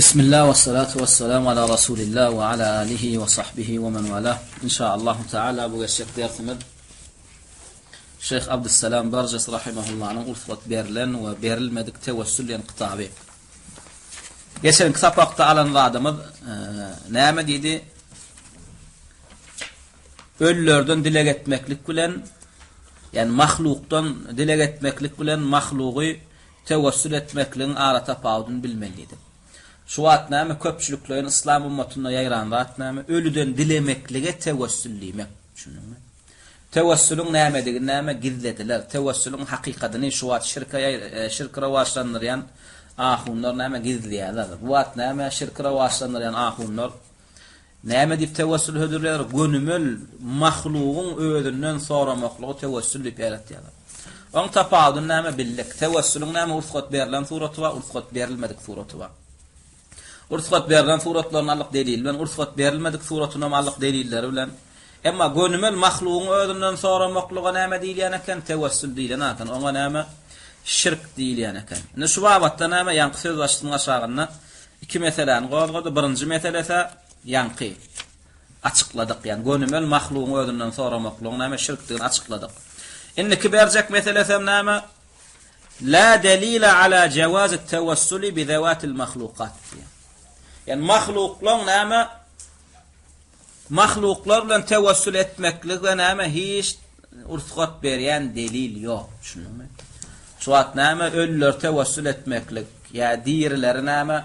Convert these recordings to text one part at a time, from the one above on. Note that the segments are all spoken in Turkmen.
Bismillah we salatu we salam ala Rasulillah we ala alihi we sahbihi we men wala. Inşaallahu Teala bu geçjek dersimiz Şeyh Abdüsselam Barjas rahimahullah'nyň ursat berlen we berilmedik tewessül diýen kitaby. Geçenki sapakda alan zadymyz e, näme diýdi? Ölülerden dileg etmeklik bilen, ýagny mahlukdan dileg etmeklik bilen mahlugy tewessül etmekligiň ara tapawudyny bilmeli diýdik. Şu wagt näme köpçülikleýin yslam ummatynda ýaýran zat näme? Ölüden dilemeklige tewessül diýmek. Düşündiňmi? Tewessüliň nämedigini näme gizlediler. Tewessüliň hakykadyny şu wagt şirke şirki rowaçlandyrýan ahunlar näme gizleýärler. Bu wagt näme şirki rowaçlandyrýan ahunlar Näme diýip tewessül hödürleýärler? Gönümel mahlugyň özünden soramaklygy tewessül diýip ýaratýarlar. Oň tapawudyny näme bildik? Tewessüliň näme ursgat berlen suraty bar, ursgat berilmedik suraty bar. Ursgat berlen suratlaryny aldyk delil bilen, ursgat berilmedik suratyny hem aldyk delilleri bilen. Emma gönümel mahlugyň özünden soramaklyga näme diýilýän eken? Tewessül diýlen eken. Oňa näme? Şirk diýilýän eken. Indi şu babatda näme? Ýaňky söz başlygynyň aşagynda Iki meseläni gozgady. Birinji meselesi ýaňky açykladyk, ýagny gönümel mahlugyň özünden soramaklygyň näme şirkdigini açykladyk. Indiki berjek meselesem näme? La delile ala jawazit tawassuli bi zawatil mahlukat diýýär. Ýagny mahluklaň näme mahluklar bilen tewessül etmeklige näme hiç rugsat berýän delil ýok. Düşündiňmi? Şu wagt näme ölüleri tewessül etmeklik ýa dirileri näme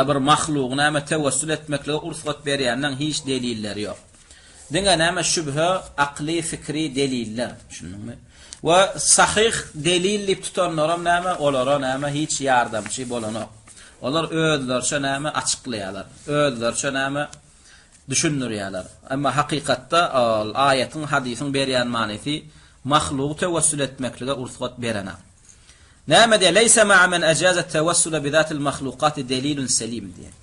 bir mahlugy näme tewessül etmeklige rugsat berýänden hiç delilleri ýok. Diňe näme şübhe, akly, fikri deliller. Düşündiňmi? We sahyh delil diýip tutanlaram näme olara näme hiç ýardamçy bolanok. Olar özleriçe näme açyklaýarlar. Özleriçe näme düşündirýärler. Emma hakykatda ol aýatyň, hadysyň berýän manysy mahlugy tewessül etmeklige ursgat berenak. Näme diýýär? Leýse ma'a men ejaza tewessule bi zatil mahlukati delilun selim diýýär.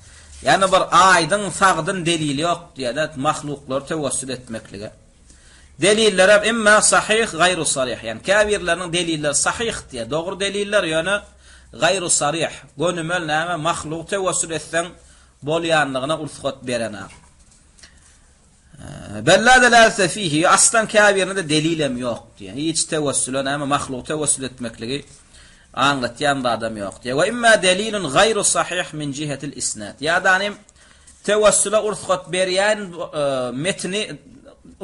Ýagny bir aýdyň, sagdyn delil ýok diýýär-de, mahluklary tewessül etmeklige. Delillerem imma sahyh, gaýru saryh. Ýagny käbirleriniň delilleri sahyh diýýär, dogry deliller, ýöne gaýru saryh, gönümel näme, mahluk tewessül etseň bolýanlygyna ursgat berenak. Bel la delalete fihi, aslan käbirinde delilem ýok diýýär. Hiç tewessüle näme mahluk tewessül etmekligi aňlatýan zadam ýok diýýär. We imma delilun gaýru sahyh min jihetil isnad. Ýa-da tewessüle ursgat berýän metni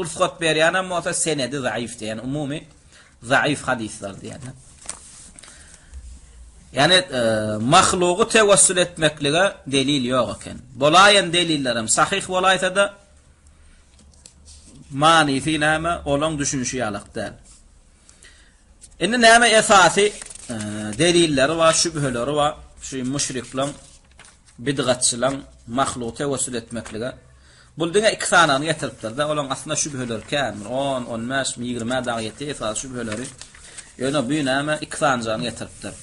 ursgat berýänem bolsa senedi zaif diýýär. Ýagny umumy zaif hadyslar diýýär. Ýagny mahlugy tewessül etmeklige delil ýok eken. Bolaýan delillerem sahyh bolaýsa-da manysy näme, olaň düşünişi ýalak däl. Indi näme esasy delilleri bar, şübheleri bar şu müşriklaň, bidgatçylaň mahlugy tewessül etmeklige. Bul diňe iki sanyny getiripdir-de, olaň aslynda şübheleri kän, bir on, on bäş, ýigrimä dagy ýetýär esasy şübheleri. Ýöne bu näme iki sanyjany getiripdir.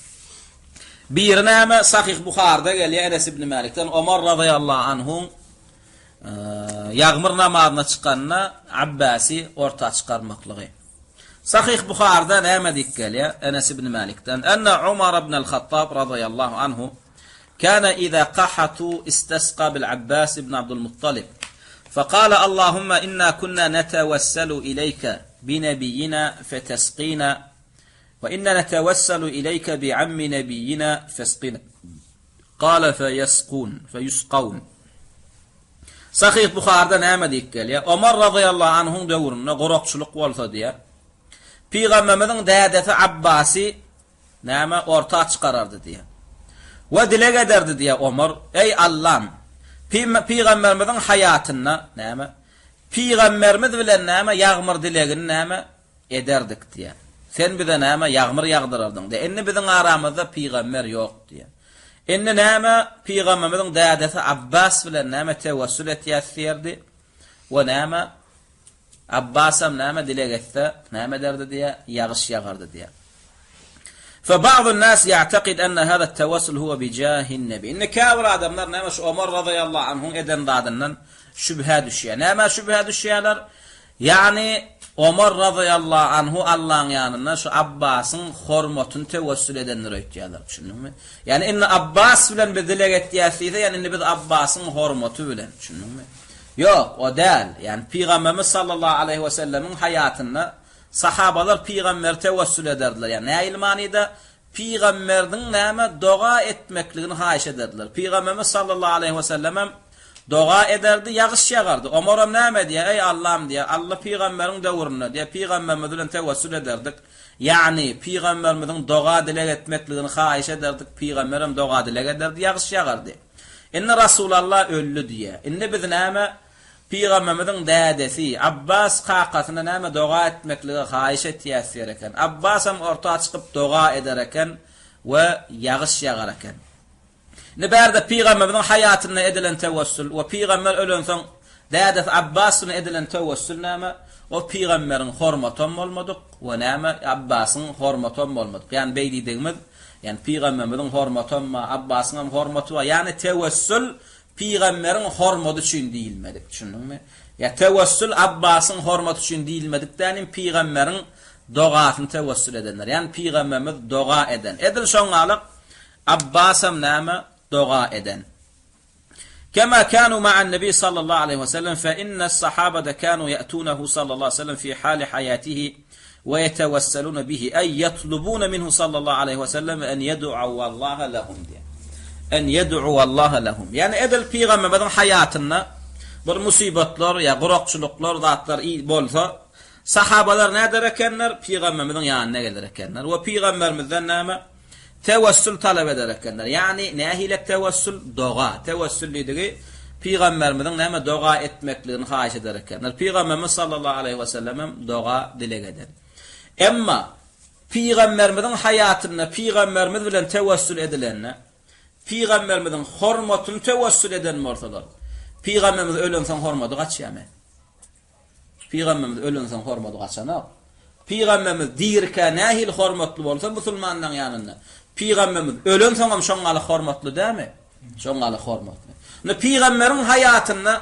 Biri näme Sahyh Buharyda gelýär Enes ibn Malikden Omar razyýallahu anhuň ýagmyr namazyna çykanda Abbasy orta çykarmaklygy. Sahyh Buharyda näme diýip gelýär Enes ibn Malikden? Enne Umar ibn al-Hattab razyýallahu anhu Kana iza qahatu istasqa bil Abbas ibn Abdul Muttalib. Faqala Allahumma inna kunna netawassalu ilayka bi nabiyyina fetasqina wa inna netawassalu ilayka bi ammi nabiyyina fasqina. Qala feyasqun feyusqaun. Sahyh Buharda näme diýip gelýär? Omar razyýallahu anhuň döwründe gurakçylyk bolsa diýýär. Pygamberimiziň dädesi Abbasy Näme, orta çykarardy diýýär. We dileg ederdi diýýär Omar, Eý, Allam! Pygamberimiziň haýatynda, näme, Pygamberimiz bilen, näme, ýagmyr dilegini, näme, ederdik diýýär. Sen bize, näme, ýagmyr ýagdyrardyň diýýär. Indi biziň aramyzda pygamber ýok diýýär. Indi, näme, pygamberimiziň dädesi Abbas bilen, näme, tewessül etýäs diýerdi. We, näme, Abbasam näme dileg etse, näme ederdi diýýär, ýagyş ýagardy diýýär. Fe ba'dun nas ya'taqid enne hada tawassul huwa bi jahin nebi. Indi käbir adamlar näme şu Omar razyýallahu anhuň eden zadyndan şübhä düşýär. Nämä şübhä düşýärler? Ýagny. Omar razyýallahu anhu Allaň ýanynda şu Abbasyň hormatyny tewessül edendir öýtýärler, düşündiňmi? Ýagny indi Abbas bilen biz dileg etýäs diýse, ýagny indi biz Abbasyň hormaty bilen, düşündiňmi? Ýok, o däl. Ýagny Pygamberimiz sallallahu aleýhi we sellemiň haýatynda sahabalar pygamberi tewessül ederdiler. Ýagny nähili manyda? Pygamberdiň näme doga etmekligini haýyş ederdiler. Pygamberimiz sallallahu aleýhi we sellemem doga ederdi, ýagyş ýagardy. Omaram näme diýýär, Eý Allam diýýär, Alla pygamberiň döwründe diýýär, pygamberimiz bilen tewessül ederdik. Ýagny, pygamberimiziň doga-dileg etmekligini haýyş ederdik, pygamberem doga-dileg ederdi, ýagyş ýagardy. Indi Rasulalla öldi diýýär. Indi biz näme Pygamberimiziň dädesi Abbas kakasyna näme doga etmekligi haýyş etýäs diýer eken. Abbasam orta çykyp doga eder eken we ýagyş ýagar eken. Indi bärde Pygamberimiziň haýatynda edilen tewessül we pygamber ölensoň dädesi Abbas bilen edilen tewessül näme? O pygamberiň hormatam bolmadyk we näme Abbasyň hormatam bolmadyk. Ýagny beý diýdigimiz, ýagny pygamberimiziň hormatam bar, Abbasyňam hormaty bar. Ýagny tewessül Pygamberiň hormaty üçin diýilmedik, düşündiňmi? Ýa tewessül Abbasyň hormaty üçin diýilmedik dänim pygamberiň dogasyny tewessül edenler. Ýagny pygamberimiz doga eden. Edil şoňňalyk Abbasam näme doga eden. Kema kanu ma'an nebi sallallahu aleýhi we sellem fe innes sahabata kanu ya'tunahu sallallahu aleýhi we sellem fi hali haýatihi we ýetewesseluna bihi eý ýatlubuna minhu sallallahu aleýhi we sellem en ýed'uwallaha lehum diýýär. En ýed'uwallaha lehum. Ýagny edil pygamberimiziň haýatynda bir musybatlar ýa gurakçylyklar zatlar bolsa, sahabalar näder ekenler? Pygamberimiziň ýanyna geler ekenler we pygamberimizden näme? Tewessül talap eder ekenler. Ýagny nähilek tewessül? Doga. Tewessül diýdigi Pygamberimiziň näme doga etmekligini haýyş eder ekenler. Pygamberimiz sallallahu aleýhi we sellemem doga dileg eden. Emma Pygamberimiziň haýatynda Pygamberimiz bilen tewessül edilende, Pygamberimiziň hormatyny tewessül eden bolsalar, Pygamberimiz ölensoň hormaty gaçýarmy? Pygamberimiz ölensoň hormaty gaçanok. Pygamberimiz dirikä nähili hormatly bolsa musulmanlaryň ýanynda, pygamberimiz ölensoňam şoň ýaly hormatly dälmi? Şoň ýaly hormatly. Indi pygamberiň haýatynda,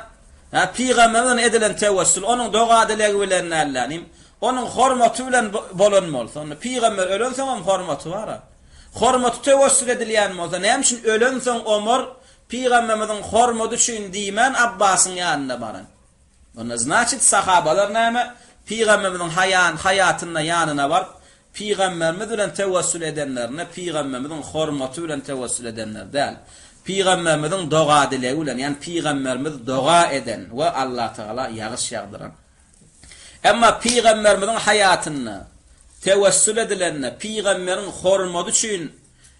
hä, pygamberden edilen tewessül onuň doga-dilegi bilen dällänim, onuň hormaty bilen bolan bolsa, onda pygamber ölensoňam hormaty bar-a. Hormaty tewessül edilýän bolsa, näme üçin ölensoň Omar pygamberimiziň hormaty üçin diýmän Abbasyň ýanyna baran? Onda znaçit sahabalar näme Pygamberimiziň haýan haýatynda ýanyna baryp Pygamberimiz bilen tewessül edenlerinde Pygamberimiziň hormaty bilen tewessül edenler däl. Pygamberimiziň doga-dilegi bilen ýagny Pygamberimiz doga eden we Allatagala ýagyş ýagdyran. Emma Pygamberimiziň haýatynda tewessül edilende Pygamberiň hormaty üçin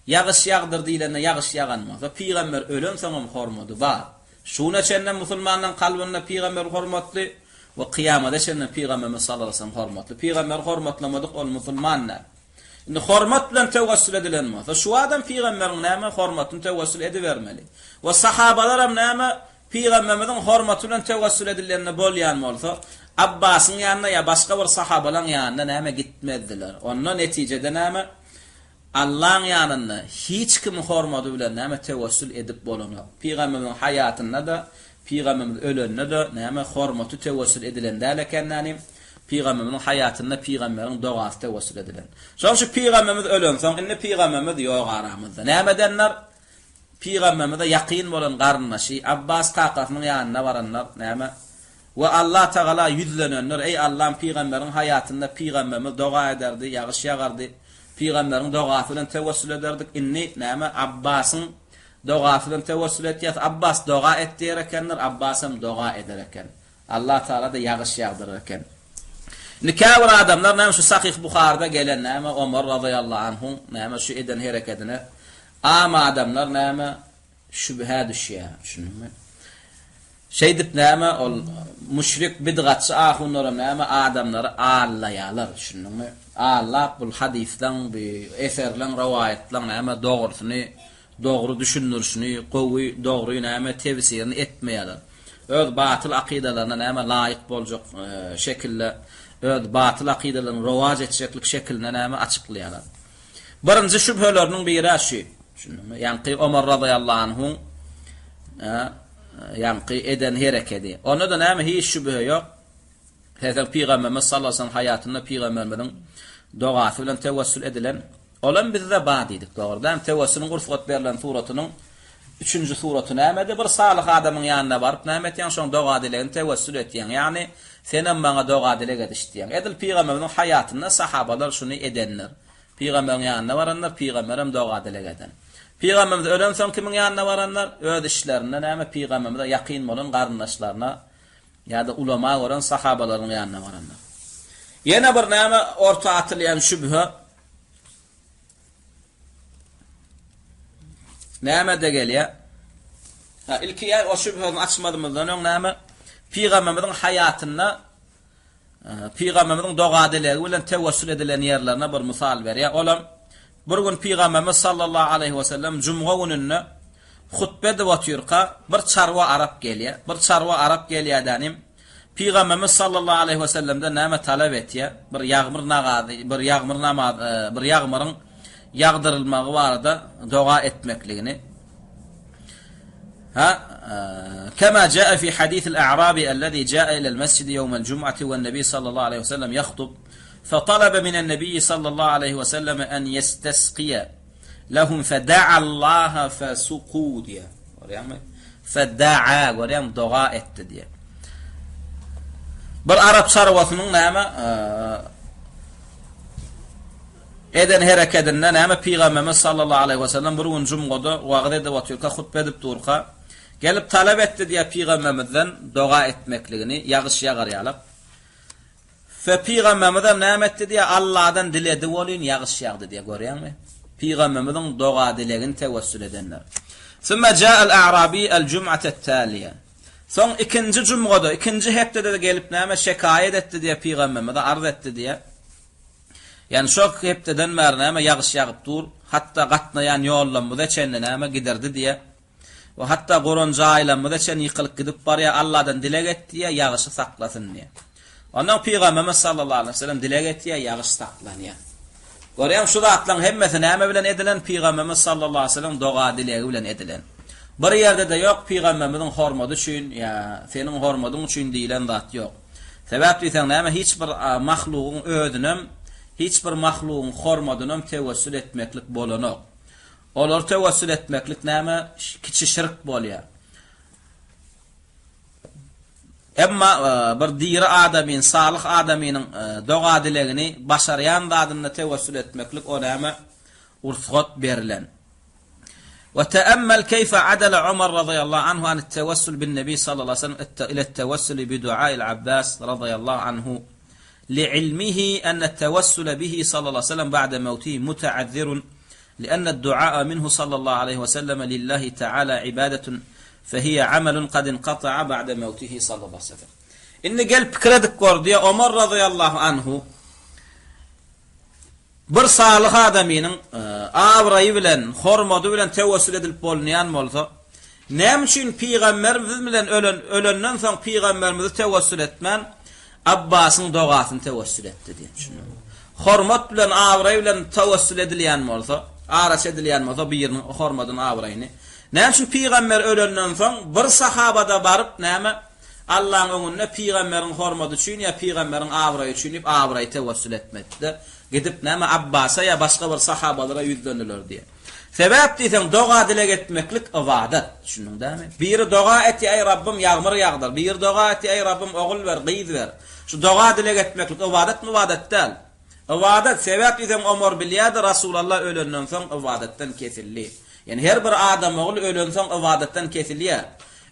ýagyş ýagdyr diýlende ýagyş ýagan bolsa Pygamber ölensoňam hormaty bar. Şuna çenlem musulmanlaryň kalbynda pygamber hormatly we kyýamada çenlem pygamberimiz sallallahu aleýhi we sellem hormatly. Pygamberi hormatlamadyk ol musulman däl. Indi hormat bilen tewessül edilen bolsa, şu adam pygamberiň näme hormatyny tewessül edibermeli. We sahabalaram näme pygamberimiziň hormaty bilen tewessül edilende bolýan bolsa, Abbasyň ýanyna ýa başga bir sahabalaryň ýanyna näme gitmezdiler. Onda netijede näme? Allaň ýanynda hiç kimiň hormaty bilen näme tewessül edip bolanok. Pygamberimiziň haýatynda-da, pygamberimiz ölende-de näme hormaty tewessül edilen däl eken nänim, pygamberimiziň haýatynda pygamberiň dogasy tewessül edilen. Şonuň üçin pygamberimiz ölensoň indi pygamberimiz ýok aramyzda. Näme edenler? Pygamberimize ýakyn bolan garyndaşy Abbas kakasynyň ýanyna baranlar näme? We Allah Tagala ýüzlenenler, Eý Allam pygamberiň haýatynda pygamberimiz doga ederdi, ýagyş ýagardy. Pygamberiň dogasy bilen tewessül ederdik. Indi näme Abbasyň dogasy bilen tewessül etýäs. Abbas doga et diýer ekenler, Abbasam doga eder eken. Allah Tagala-da ýagyş ýagdyrar eken. Indi käbir adamlar näme şu Sahyh Buharyda gelen näme Omar razyýallahu anhuň näme şu eden herekedine am adamlar näme şübhä düşýär, düşündiňmi? Şeýdip näme ol müşrik bidgatçy ahunlaram näme adamlary aldaýarlar, düşündiňmi? Aldap bul hadyslaň, bu eserleň, rowaýatlaň näme dogrusyny, dogry düşündirişini, gowy, dogry näme tewsirini etmeýärler. Öz batyl akydalaryna näme laýyk boljak şekilde, öz batyl akydalaryny rowaç etjeklik şekilinde näme açyklaýarlar. Birinji şübheleriniň biri-ä şu. Düşündiňmi? Ýaňky Omar razyýallahu anhuň ýaňky eden herekedi. Onda-da näme hiç şübhe ýok. Hezreti Pygamberimiz sallallahu aleyhi ve sellem haýatynda Pygamberimiziň dogasy bilen tewessül edilen. Olam bizde bar diýdik, dogry dälmi? Tewessüliň rugsat berlen suratynyň üçünji suraty nämedi? Bir salyh adamyň ýanyna baryp näme etýäň? Şoň doga-dilegini tewessül etýäň. Ýagny, senem maňa doga-dileg ediş diýýäň. Edil Pygamberimiziň haýatynda sahabalar şuny edenler. Pygamberiň ýanyna baranlar, pygamberem doga-dileg eden. Pygamberimiz ölensoň kimiň ýanyna baranlar? Öz işlerinde näme pygamberimize ýakyn bolan garyndaşlaryna ýa-da ulama gören sahabalaryň ýanyna baranlar. Ýene bir näme orta atylýan şübhe nämede gelýär? Ha, ilki ýa o şübhesini açmazymyzdan öň näme? Pygamberimiziň haýatynda Pygamberimiziň doga-dilegi bilen tewessül edilen ýerlerine bir mysal berýär. Olam, Bir gün Pygamberimiz sallallahu aleýhi wesellem jumga gününde hutba edip otyrka, bir çarwa arap gelýär. Bir çarwa arap gelýär dänim, Pygamberimiz sallallahu aleýhi wesellemden näme talap etýär? Bir ýagmyr nagazy, bir ýagmyr namaz, bir ýagmyryň ýagdyrylmagy barada doga etmekligini. Ha, kema jaa fi hadith al-a'rabi allazi jaa ila al-masjid yawm al-jum'ati wan-nabi sallallahu aleýhi we sellem yahtub فطلب من النبي صلى الله عليه وسلم أن يستسقي لهم فدعا الله فسقوا diýýär. Görýäňmi? Feda'a görýäňmi? Doga etdi diýýär. Bir arap çarwasynyň näme eden herekedinde näme Pygamberimiz sallallahu aleýhi we sellem bir gün jumgada wagyz edip otyrka, hutba edip durka, gelip talap etdi diýýär Pygamberimizden doga etmekligini, ýagyş ýagar ýalak. Fe Pygamberimizem näme etdi diýýär, Alladan diledi welin ýagyş ýagdy diýýär, görýäňmi? Pygamberimiziň doga-dilegini tewessül edenler. Sümme ja'al a'rabi el-jum'ate et-taliye. Soň ikinji jumgada, ikinji hepdede-de gelip näme şekaýat etdi diýýär Pygamberimize arz etdi diýýär. Ýani şo hepdeden bäri näme ýagyş ýagyp dur, hatda gatnaýan ýollarymyza çenli näme gidirdi diýýär. We hatda guran jaýlarymyza çenli ýykylyp gidip barýar, Alladan dileg et diýýär, ýagyşy saklasyn diýýär. Ondan Pygamberimiz sallallahu aleýhi we sellem dileg etýär, ýagyş saklanýar. Görýäňmi, şu zatlaryň hemmesi näme bilen edilen? Pygamberimiz sallallahu aleýhi we sellem doga-dilegi bilen edilen. Bir ýerde-de ýok, Pygamberimiziň hormaty üçin ýa seniň hormatyň üçin diýlen zat ýok. Sebäp diýseň näme, hiç bir mahlugyň özünem, hiç bir mahlugyň hormadynam tewessül etmeklik bolanok. Olary tewessül etmeklik näme? Kiçi şirk bolýar. Emma bir diri adamyň, salyh adamynyň doga-dilegini başarýan zadynda tewessül etmeklik o näme? Ursgat berlen. We teemmel keýfe adala Omar razyýallahu anhu an tewessül bin Nebi sallallahu aleyhi ve sellem ile tewessüli bi duail Abbas razyýallahu anhu li'ilmihi enne tewessüle bihi sallallahu aleyhi ve sellem ba'de mevtihi muteazzirun لأن الدعاء منه صلى الله عليه وسلم لله تعالى عبادة فهي عمل قد انقطع بعد موته صلى الله عليه وسلم. Indi gel pikir edip gör diýýär Omar razyýallahu anhu bir salyh adamynyň abraýy bilen, hormady bilen tewessül edilip bolunýan bolsa, näme üçin pygamberimiz bilen ölen ölenden soň pygamberimizi tewessül etmän, Abbasyň dogasyny tewessül etdi diýen. Düşündiňmi? Hormat bilen, abraý bilen tewessül edilýän bolsa, araç edilýän bolsa biriniň hormadyny, abraýyny. Näme üçin pygamber ölenden soň bir sahaba-da baryp näme Allaň öňünde pygamberiň hormaty üçin ýa pygamberiň abraýy üçin diýip abraýy tewessül etmedi-de, gidip näme Abbasa ýa başga bir sahabalara ýüzlendiler diýen. Sebäp diýseň doga-dileg etmeklik ybadat. Düşündiň dämi? Biri doga etýär, eý Rabbym ýagmyr ýagdyr. Biri doga etýär, eý Rabbym ogul ber, gyz ber. Şu doga-dileg etmeklik ybadatmy, ybadat däl? Ybadat. Sebäp diýseň Omar bilýärdi, Rasulallah ölenden soň ybadatdan kesildi. Ýani her bir adam ogly ölensoň ybadatdan kesilýär.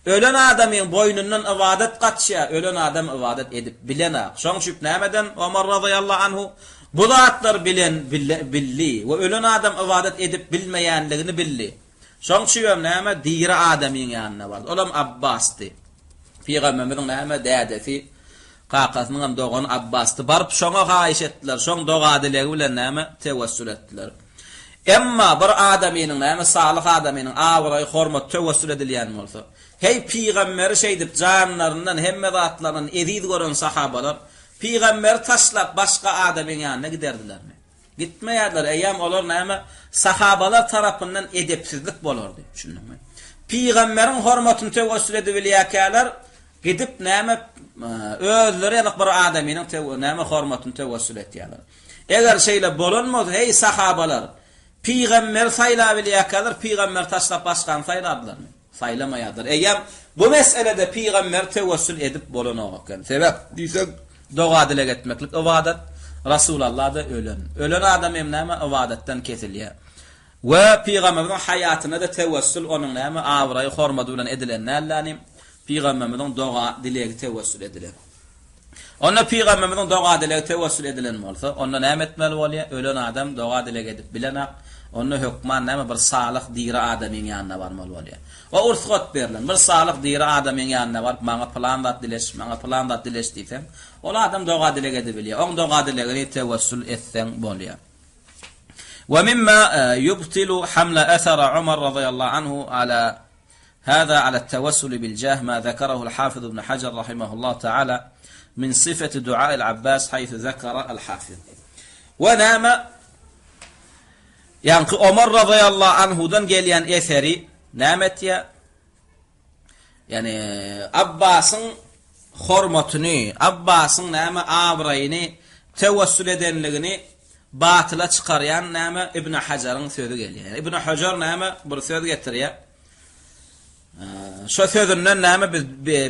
Ölen adamyň boýnundan ybadat gaçýar, ölen adam ybadat edip bilenak. Şoň üçip nämeden Omar razyýallahu anhu bu zatlary bilen bildi we ölen adam ybadat edip bilmeýänligini bildi. Şoň üçibem näme diri adamyň ýanyna bardy. Olam Abbasdy. Pygamberimiziň näme dädesi, kakasynyňam dogany Abbasdy. Baryp şoňa haýyş etdiler. Şoň doga-dilegi bilen näme tewessül etdiler. Emma bir adamynyň, näme salyh adamynyň abraýy, hormaty tewessül edilýän bolsa, heý, pygamberi şeýdip janlaryndan, hemme zatlaryndan eziz gören sahabalar pygamberi taşlap başga adamyň ýanyna giderdilermi? Gitmeýärdiler, eýýäm olar näme sahabalar tarapyndan edepsizlik bolardy, düşündiňmi? Pygamberiň hormatyny tewessül edibilýärkäler, Gidip näme özleri ýaly bir adamynyň näme hormatyny tewessül etýärler. Eger şeýle bolan bolsa, heý sahabalar, pygamberi saýlabilýärkäler, pygamberi taşlap başgany saýladylarmy? Saýlamaýardylar. Eýýäm bu meselede pygamberi tewessül edip bolanok eken. Sebäp diýseň, doga-dileg etmeklik ybadat, Rasulallah-da ölen. Ölen adam hem näme ybadatdan kesilýär. We pygamberimiziň haýatynda-da tewessül onuň näme abraýy, hormaty bilen edilen dälläni, pygamberimiziň doga dilegi tewessül edilen. Onda pygamberimiziň doga dilegi tewessül edilen bolsa, onda näme etmeli bolýar? Ölen adam doga dileg edip bilenak, onda hökman näme bir salyh diri adamyň ýanyna barmaly bolýar. O ursgat berlen bir salyh diri adamyň ýanyna baryp maňa pylan zat dileş, maňa pylan zat dileş diýseň, ol adam doga dileg edibilýär. Oň doga dilegini tewessül etseň bolýar. We mimma yubtilu hamla athara Umar razyýallahu anhu ala hâzâ ala tewessuli bil jah ma zekerahu al-Hafiz ibn Hajar rahimehullahu teala min sifeti dua'il Abbas haýsu zekera al-Hafiz. We näme Ýaňky Omar razyýallahu anhudan gelýän eseri näme etýär? Ýagny Abbasyň hormatyny, Abbasyň näme abraýyny tewessül edenligini batyla çykarýan näme Ibn Hajaryň sözi gelýär. Ibn Hajar näme bir söz getirýär. Şo sözünden näme biz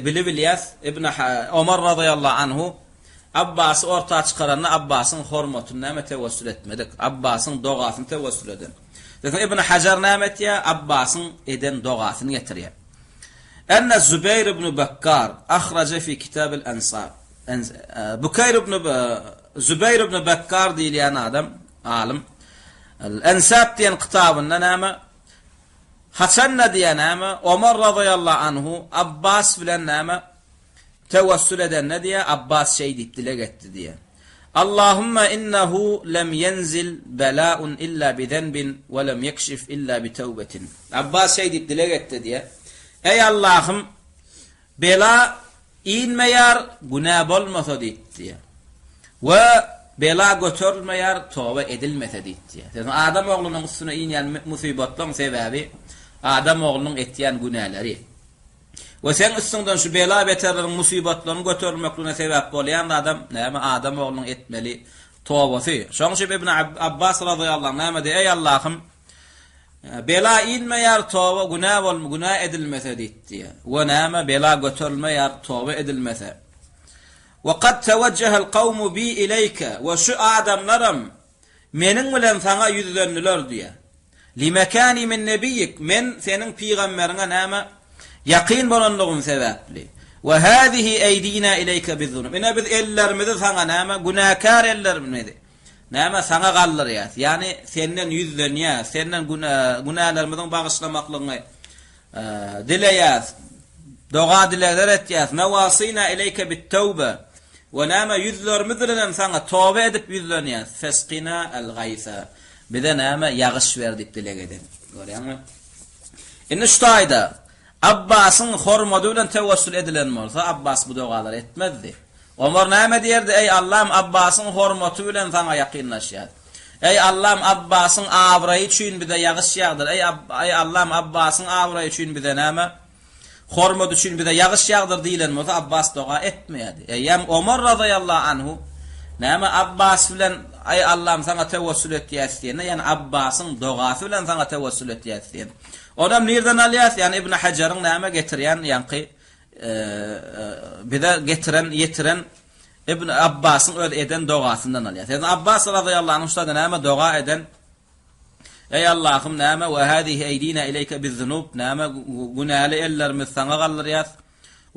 bilibilýäs? Ibn Omar razyýallahu anhu Abbasy orta çykaranda Abbasyň hormatyny näme tewessül etmedik. Abbasyň dogasyny tewessül eden. Soň Ibn Hajar näme etýär? Abbasyň eden dogasyny getirýär. Enne Zubeýr ibn Bekkar ahraje fi kitabil Ensab. Bukeýr ibn Zubeýr ibn Bekkar diýilýän adam, alym, Ensab diýen kitabynda näme? Haçanda diýen näme? Omar razyýallahu anhu Abbas bilen näme? Tewessül edende diýýär, Abbas şeý diýip dileg etdi diýýär. Allahumma innehu lem ýenzil belaun illa bi zenbin we lem ýekşif illa bi tewbetin. Abbas şeý diýip dileg etdi diýýär. Eý Allahym, bela inmeýär günä bolmasa diýip diýýär. We bela göterilmeýär toba edilmese diýip diýýär. Sebäbi adam oglunyň üstüne inýän musybatlaryň sebäbi adam oglunyň etýän günäleri. We seň üstüňden şu bela-beterleriň, musybatlaryň göterilmekligine sebäp bolýan zadam, näme, adam oglunyň etmeli tobasy. Şonuň üçin Ibn Abbas razyýallahu anh näme diýýär, Eý Allahym, bela inmeýär toba günä bolm, günä edilmese diýip diýýär. We näme, bela göterilmeýär toba edilmese. We kad tewejjehel kawmu bi ileýke, we şu adamlaram meniň bilen saňa ýüzlendiler diýýär. Limekani min nebiýik, men seniň pygamberiňe näme, ýakyn bolanlygym sebäpli. We hazihi eýdina ileýke bizzunub, ine biz ellerimizi saňa näme, günäkär ellerimizi, näme, saňa galdyrýas, ýagny senden ýüzlenýäs, senden günälerimiziň bagyşlamaklygyňy dileýäs, doga-dilegler etýäs, Nawasina ileýke bit-tewbe, we näme, ýüzlerimiz bilenem saňa toba edip ýüzlenýäs, feskina el-gaýsa, bize näme, ýagyş ber diýip dileg eden. Görýäňmi? Indi şu taýda Abbasyň hormady bilen tewessül edilen bolsa, Abbas bu dogalary etmezdi. Omar näme diýerdi, Eý Allam, Abbasyň hormaty bilen saňa ýakynlaşýas. Eý Allam, Abbasyň abraýy üçin bize ýagyş ýagdyr. Eý, eý Allam, Abbasyň abraýy üçin bize näme? Hormat üçin bize ýagyş ýagdyr diýlen bolsa, Abbas doga etmeýärdi. Eýýäm Omar razyýallahu anhu näme Abbas bilen Eý Allam, saňa tewessül etýäs diýende, ýagny Abbasyň dogasy bilen saňa tewessül etýäs diýen. Onam nirden alýas? Ýagny Ibn Hajaryň näme getirýän ýaňky bize getiren, ýetiren Ibn Abbasyň öz eden dogasyndan alýar. Sebäbi Abbas razyýallahu anhu şurada näme doga eden? Eý Allahym näme we hazihi eýdina ileýke bizzunub näme günäli ellerimizi saňa galdyrýas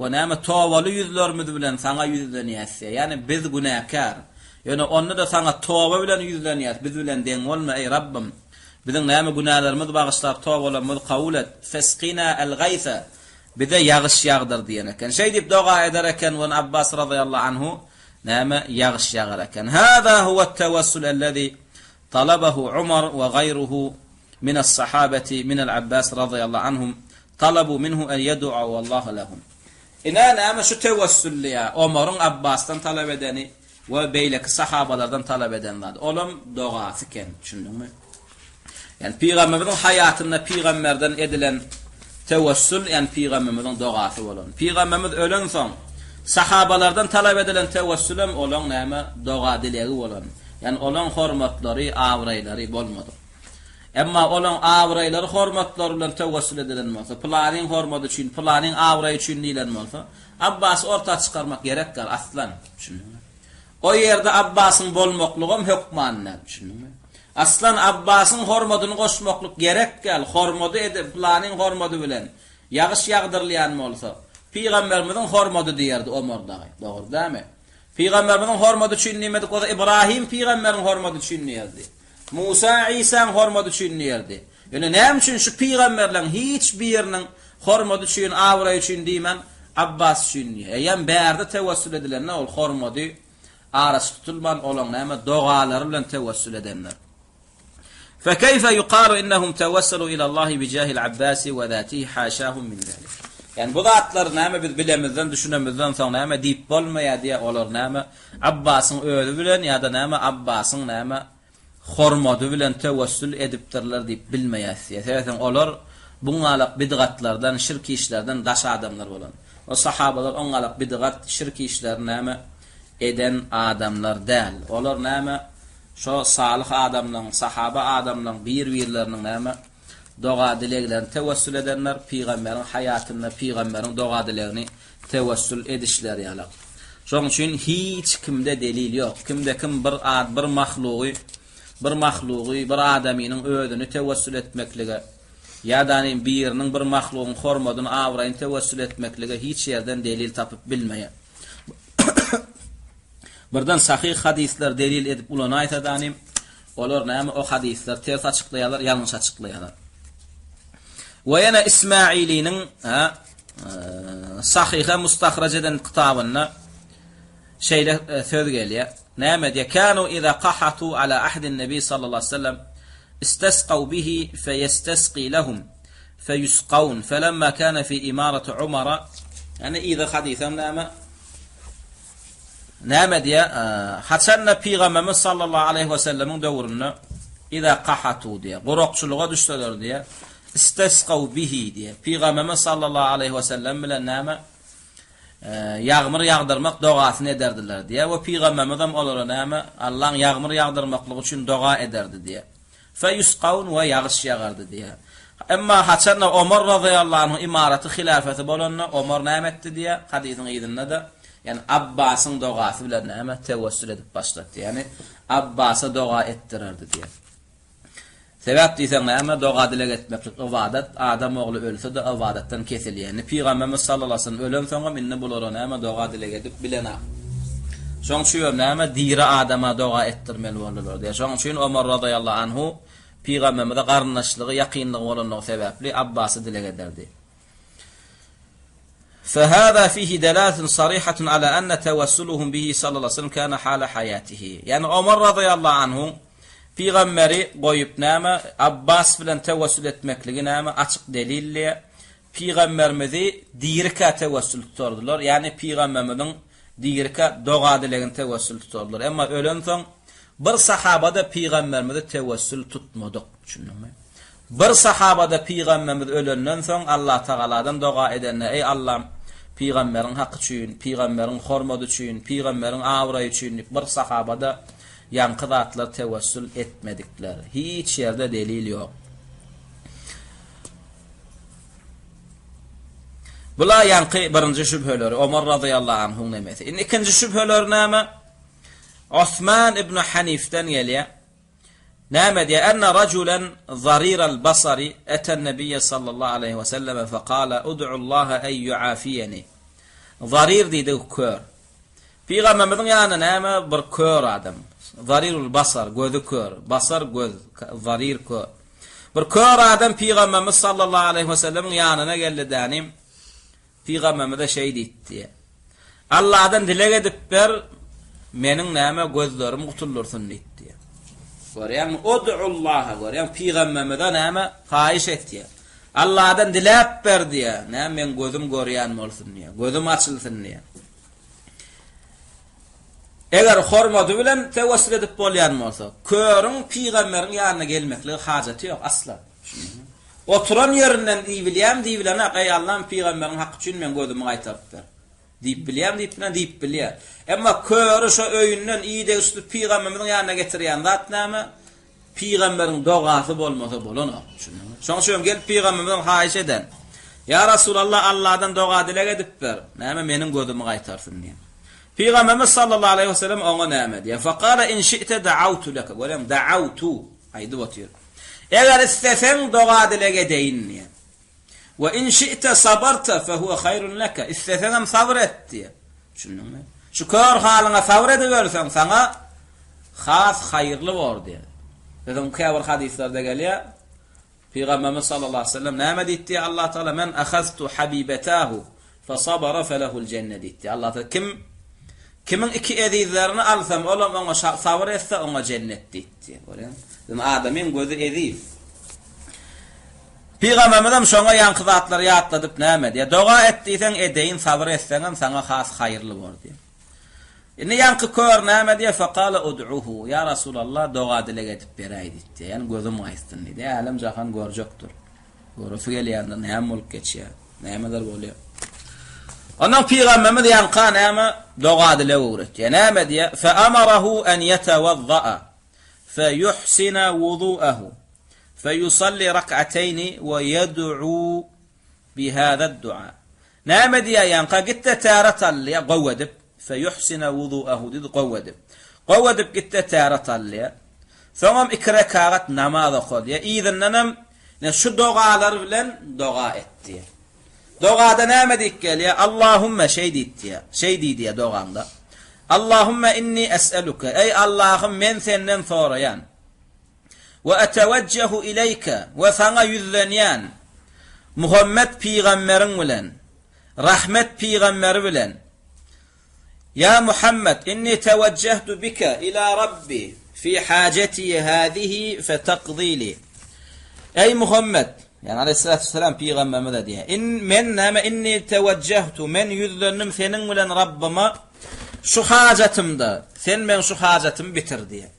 we näme tobaly ýüzlerimiz bilen saňa ýüzlenýäs diýýär. Ýagny biz günäkär. Ýöne onda-da saňa toba bilen ýüzlenýäs. Biz bilen deň bolma eý Rabbym. Biziň näme günälerimizi bagyşlap tobalarymyzy kabul et. Feskina el-gaýsa Bize ýagyş ýagdyr diýen eken. Şeý diýip doga eder eken we Abbas razyýallahu anhu näme ýagyş ýagar eken. Hâzâ huwet-tewessül ellezî talabahu Umar we gaýruhu mine's-sahabeti minel-Abbas razyýallahu anhum talabu minhu en ýed'uwallaha lehum. Ine näme şu tewessülli ýa Omaryň Abbasdan talap edeni we beýleki sahabalardan talap eden zady. Olam dogasy eken, düşündiňmi? Ýagny pygamberimiziň haýatynda pygamberden edilen. Tewessül, ýagny pygamberimiziň dogasy bolan. Pygamberimiz ölensoň, sahabalardan talap edilen tewessülem olaň näme, doga-dilegi bolan. Ýagny olaň hormatlary, abraýlary bolmadyk. Emma olaň abraýlary, hormatlary bilen tewessül edilen bolsa, pylanyň hormaty üçin, pylanyň abraýy üçin diýlen bolsa, Abbasy orta çykarmak gerek däl, aslan. Düşündiňmi? O ýerde Abbasyň bolmaklygam hökman däl. Düşündiňmi? Aslan Abbasyň hormadyny goşmaklyk gerek däl, hormady edip, pylanyň hormady bilen ýagyş ýagdyrylýan bolsa, pygamberimiziň hormady diýerdi Omar dagy. Dogry dälmi? Pygamberimiziň hormady üçin diýmedik bolsa, Ybrahym pygamberiň hormady üçin diýerdi. Musa Isaň hormady üçin diýerdi. Ýöne näme üçin şu pygamberleriň hiç biriniň hormady üçin, abraýy üçin diýmän, Abbas üçin diýýär? Eýýäm bärde tewessül edilende ol hormady araçy tutulman, olaň näme dogalary bilen tewessül edenler. Fekeyfe yuqalu innahum tawassalu ila Allahi bijahil Abbasi we zatihi haşahum min zalik. Ýani bu zatlary näme biz bilemizden, düşünemizden soň näme diýip bolmaýar diýýär, olar näme Abbasyň özi bilen ýa-da näme Abbasyň näme hormady bilen tewessül edipdirler diýip bilmeýäs diýýär. Sebäpden olar buňňalak bidgatlardan, şirk işlerden daş adamlar bolan. O sahabalar oňňalak bidgat, şirk işlerini näme eden adamlar däl. Olar näme şo salyh adamlaň, sahaba adamlaň bir-birleriniň näme doga-dileglerini tewessül edenler, pygamberiň haýatynda pygamberiň doga-dilegini tewessül edişleri ýalak. Şoň üçin hiç kimde delil ýok. Kimde-kim bir ad, bir mahlugy, bir mahlugy, bir adamynyň özüni tewessül etmeklige, ýa-da biriniň bir mahlugyň hormadyny, abraýyny tewessül etmeklige hiç ýerden delil tapyp bilmeýär. Birden sahyh hadyslar delil edip ulanaýsa-da, olar näme o hadyslar ters açyklaýarlar, ýalňyş açyklaýarlar. We ýene Ismailiniň Sahyha mustahraj eden kitabynda şeýle e, söz gelýär. Näme diýýär? Kanu iza qahatu ala ahdin nabi sallallahu aleyhi ve sellem istasqaw bihi feyestasqi lahum feyusqawn felemma kana fi imarati Umara Ýani yza hadysam näme? Näme diýýär? Haçanda Pygamberimiz sallallahu aleýhi we sellemiň döwründe iza qahatu diýýär. Gurakçylyga düşseler diýýär. Istasqaw bihi diýýär. Pygamberimiz sallallahu aleýhi we sellem bilen näme? Ýagmyr ýagdyrmak dogasyny ederdiler diýýär we Pygamberimiz hem olara näme? Allaň ýagmyr ýagdyrmaklygy üçin doga ederdi diýýär. Feýusgaun we ýagyş ýagardy diýýär. Emma haçanda Omar razyýallahu anhu ymaraty hilafeti bolanda Omar näme etdi diýýär, hadysyň yzynda-da, ýagny Abbasyň dogasy bilen näme tewessül edip başlatdy, ýagny Abbasa doga etdirerdi diýýär. Sebäp diýseň näme, doga-dileg etmeklik ybadat, adam ogly ölse-de ybadatdan kesilýär. Indi Pygamberimiz sallallahu aleyhi ve sellem ölensoňam indi bulara näme doga-dileg edip bilenak. Şoň üçin näme diri adama doga etdirmeli boldular diýýär. Şoň üçin Omar razyýallahu anhu pygamberimize garyndaşlygy, ýakynlygy bolanlygy sebäpli Abbasy dileg ederdi. Fehâzâ fîhî delâletun sarîhatun alâ enne tewessuluhum bihi sallallahu aleyhi ve sellem kâne hâle hayâtihi. Ýagny Omar razyýallahu anhu pygamberi goýup näme Abbas bilen tewessül etmekligi näme açyk delil diýýär. Pygamberimizi dirikä tewessül tutardylar. Ýagny pygamberimiziň dirikä doga-dilegini tewessül tutardylar. Emma ölensoň bir sahaba-da pygamberimizi tewessül tutmadyk. Düşündiňmi? Bir sahaba-da pygamberimiz ölenden soň Allatagaladan doga edende, Eý Allam, pygamberiň haky üçin, pygamberiň hormady üçin, pygamberiň abraýy üçin diýip bir sahaba-da ýaňky zatlar tewessül etmedikler. Hiç ýerde delil ýok. Bula ýaňky birinji şübheleri, Omar razyýallahu anhuň nemesi. Indi ikinji şübheleri näme? Osman ibn Hanifden gelýär. Näme diýýär? Enne rajulen zariral basari eten nebiyye sallallahu aleýhi we selleme fekale ud'ullaha en yuafiyeni. Zarir diýdigi kör. Pygamberimiziň ýanyna näme bir kör adam. Zarirul basar, gözi kör. Basar göz, zarir kör. Bir kör adam Pygamberimiz sallallahu aleýhi we sellemiň ýanyna geldi dänim. Pygamberimize şeý diýipdi, Allahdan dileg edip ber, meniň näme gözlerim gutuldyrsyn diýipdi. Görýäňmi? Ud'ullaha görýäň, pygamberimize näme haýyş etýär. Allahdan diläp ber diýýär. Näme meň gözüm görýän bolsun diýýär. Gözüm açylsyn diýýär. Eger hormady bilen tewessül edip bolýan bolsa, körüň pygamberiň ýanyna gelmekligi hajaty ýok asla. Oturan ýerinden diýibilýärmi, diýibilenak, Eý, Allam, pygamberiň haky üçin meň gözümi gaýtaryp ber. Diýip bilýärmi, diýip bilen, diýip bilýär. Emma köri şo öýünden idegçi tutup pygamberimiziň ýanyna getirýän zat näme? Pygamberiň dogasy bolmasa bolanok. Düşündiňmi? Şonuň üçin hem gelip pygamberimiziň haýyş eden, Ýa Resulallah, Alladan doga-dileg edip ber, näme meniň gözümi gaýtarsyn diýen. Pygamberimiz sallallahu aleýhi we sellem oňa näme diýýär? Fekale in şi'te da'awtu leke. Görýäňmi? Da'awtu aýdyp otyr. Eger isleseň doga-dileg edeýin diýýär. We in şi'te sabarte fehuwe haýrun leke. Isleseňem sabyr et diýýär. Düşündiňmi? Şu kör halyňa sabyr ediberseň, saňa has haýyrly bor diýýär. Biziň käbir hadyslarda gelýär. Pygamberimiz sallallahu aleyhi ve sellem näme diýdi? Allah Taala men ahaztu habibatahu fa sabara felehul jenne diýdi. Allah Taala kim kimiň iki ezizlerini alsam, olam oňa sabyr etse, oňa jennet diýdi. Görýäňmi? Bizim adamyň gözi eziz. Pygamberimizem şoňa ýaňky zatlary ýatladyp näme diýýär? Doga et diýseň edeýin, sabyr etseňem saňa has haýyrly bor diýýär. Indi ýaňky kör näme diýýär? Fekale ud'uhu, ýa Resulallah, doga-dileg edip beräý diýdi. Ýagny gözüm gaýtsyn diýdi. Älem-jahan görjekdir. Göresi gelýändir, näme bolup geçýär, nämeler bolýar. Ondan pygamberimiz ýaňka näme doga-dileg öwretýär. Näme diýýär? Fe amarahu en ýetewazza'a fe ýuhsina wudu'ahu. Feýusalli rak'ateýni we ýed'u bihâzad du'a. Näme diýýär ýaňka, git-de täret al diýýär, gowy edip. Feýuhsina wudu'ahu diýdi, gowy edip. Gowy edip git-de täret al diýýär. Soňam iki rekagat namaz oka diýýär. Yzyndanam ine şu dogalar bilen doga et diýýär. Dogada näme diýip gelýär? Allahümme şeý diýip diýýär. Şeý diý diýýär dogaňda. Allahümme inni es'eluke. Eý Allahym men senden soraýan. We etewejjehu ileýke, we saňa ýüzlenýän, Muhammet pygamberiň bilen, rahmet pygamberi bilen, Ýa Muhammet, inni tewejjehtu bike ila Rabbi fi hajeti hazihi fetakzi li. Eý Muhammet, ýagny aleýhissalatu wessalam pygamberimize diýýär, in men näme inni tewejjehtu, men ýüzlendim seniň bilen Rabbyma şu hajatymda, sen meň şu hajatymy bitir diýýär.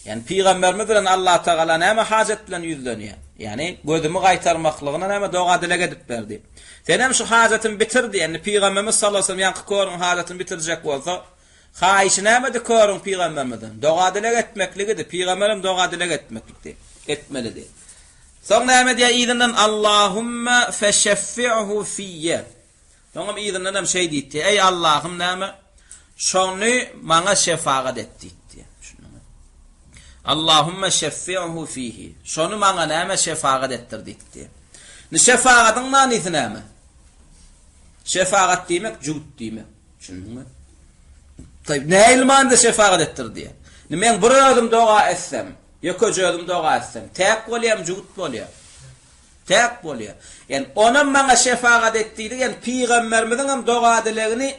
Ýagny pygamberimiz bilen Allatagala näme hajat bilen ýüzlenýär? Ýagny gözümi gaýtarmaklygyna näme doga-dileg edip berdi. Senem şu hajatymy bitir diýen. Indi pygamberimiz sallallahu aleyhi ve sellem ýaňky körüň hajatyny bitirjek bolsa, haýyşy nämedi körüň pygamberimizden? Doga-dileg etmekligidi. Pygamberem doga-dileg etmeklikdi, etmelidi. Soň näme diýýär yzyndan Allahumma feşeffi'hu fiyye. Soňam yzyndan hem şeý diýdi, Eý Allahym näme, şony maňa şefagat et diýdi. Düşündiňmi? Allahumma şeffi'hu fihi. Şony maňa näme şefagat etdir diýdi. Indi şefagatyň manysy näme? Şefagat diýmek jübüt diýmek. Düşündiňmi? Taýyp, nähili manyda şefagat etdir diýýär. Indi men bir özüm doga etsem, ýekeje özüm doga etsem, täk bolýarmy, jübüt bolýar? Täk bolýar. Ýani onam maňa şefagat et diýdi, ýani pygamberimiziňem doga-dilegini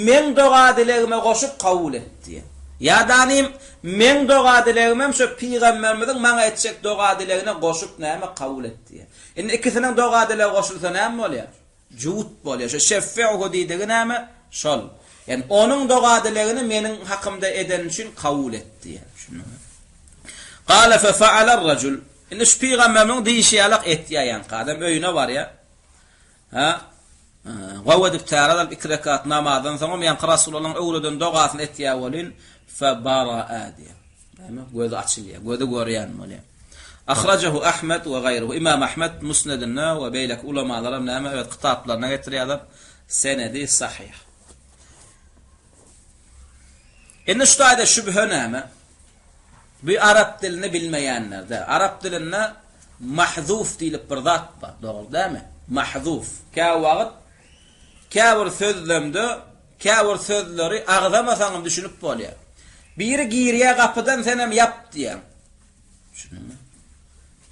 meň doga-dilegime goşup kabul et diýýär. Ýa-da nim meň doga-dilegimem şo pygamberimiziň maňa etjek doga-dilegine goşup näme kabul et diýýär. Indi ikisiniň doga-dilegi goşulsa näme bolýar? Jübüt bolýar. Şo şeffi'uhu diýdigi näme? Şol. Ýani onuň doga-dilegini meniň hakymda edeni üçin kabul et diýýär. Düşündiňmi? Gale fe fa'alar-rajul. Indi şu pygamberimiň diýşi ýalak etýär ýaňky adam öýüne barýar. Ha? Gowy edip täret alyp iki rekat namazdan soňam ýaňky Rasulullahyň öwreden dogasyny etýär welin fe baraa diýýär. Näme? Gözi açylýar, gözi görýän bolýar. Ahrajahu Ahmed we gaýruhu. Imam Ahmed Musnedinde we beýleki ulamalar hem näme öz kitaplaryna getirýärler. Senedi sahyh. Indi şu taýda şübhe näme? Bu arap dilini bilmeýänlerde. Arap dilinde mahzuf diýlip bir zat bar, dogry dälmi? Mahzuf. Käwagt käbir sözlemde käbir sözleri agzamasaňam düşünip bolýar. Biri girýär gapydan senem ýap diýýäň. Düşündiňmi?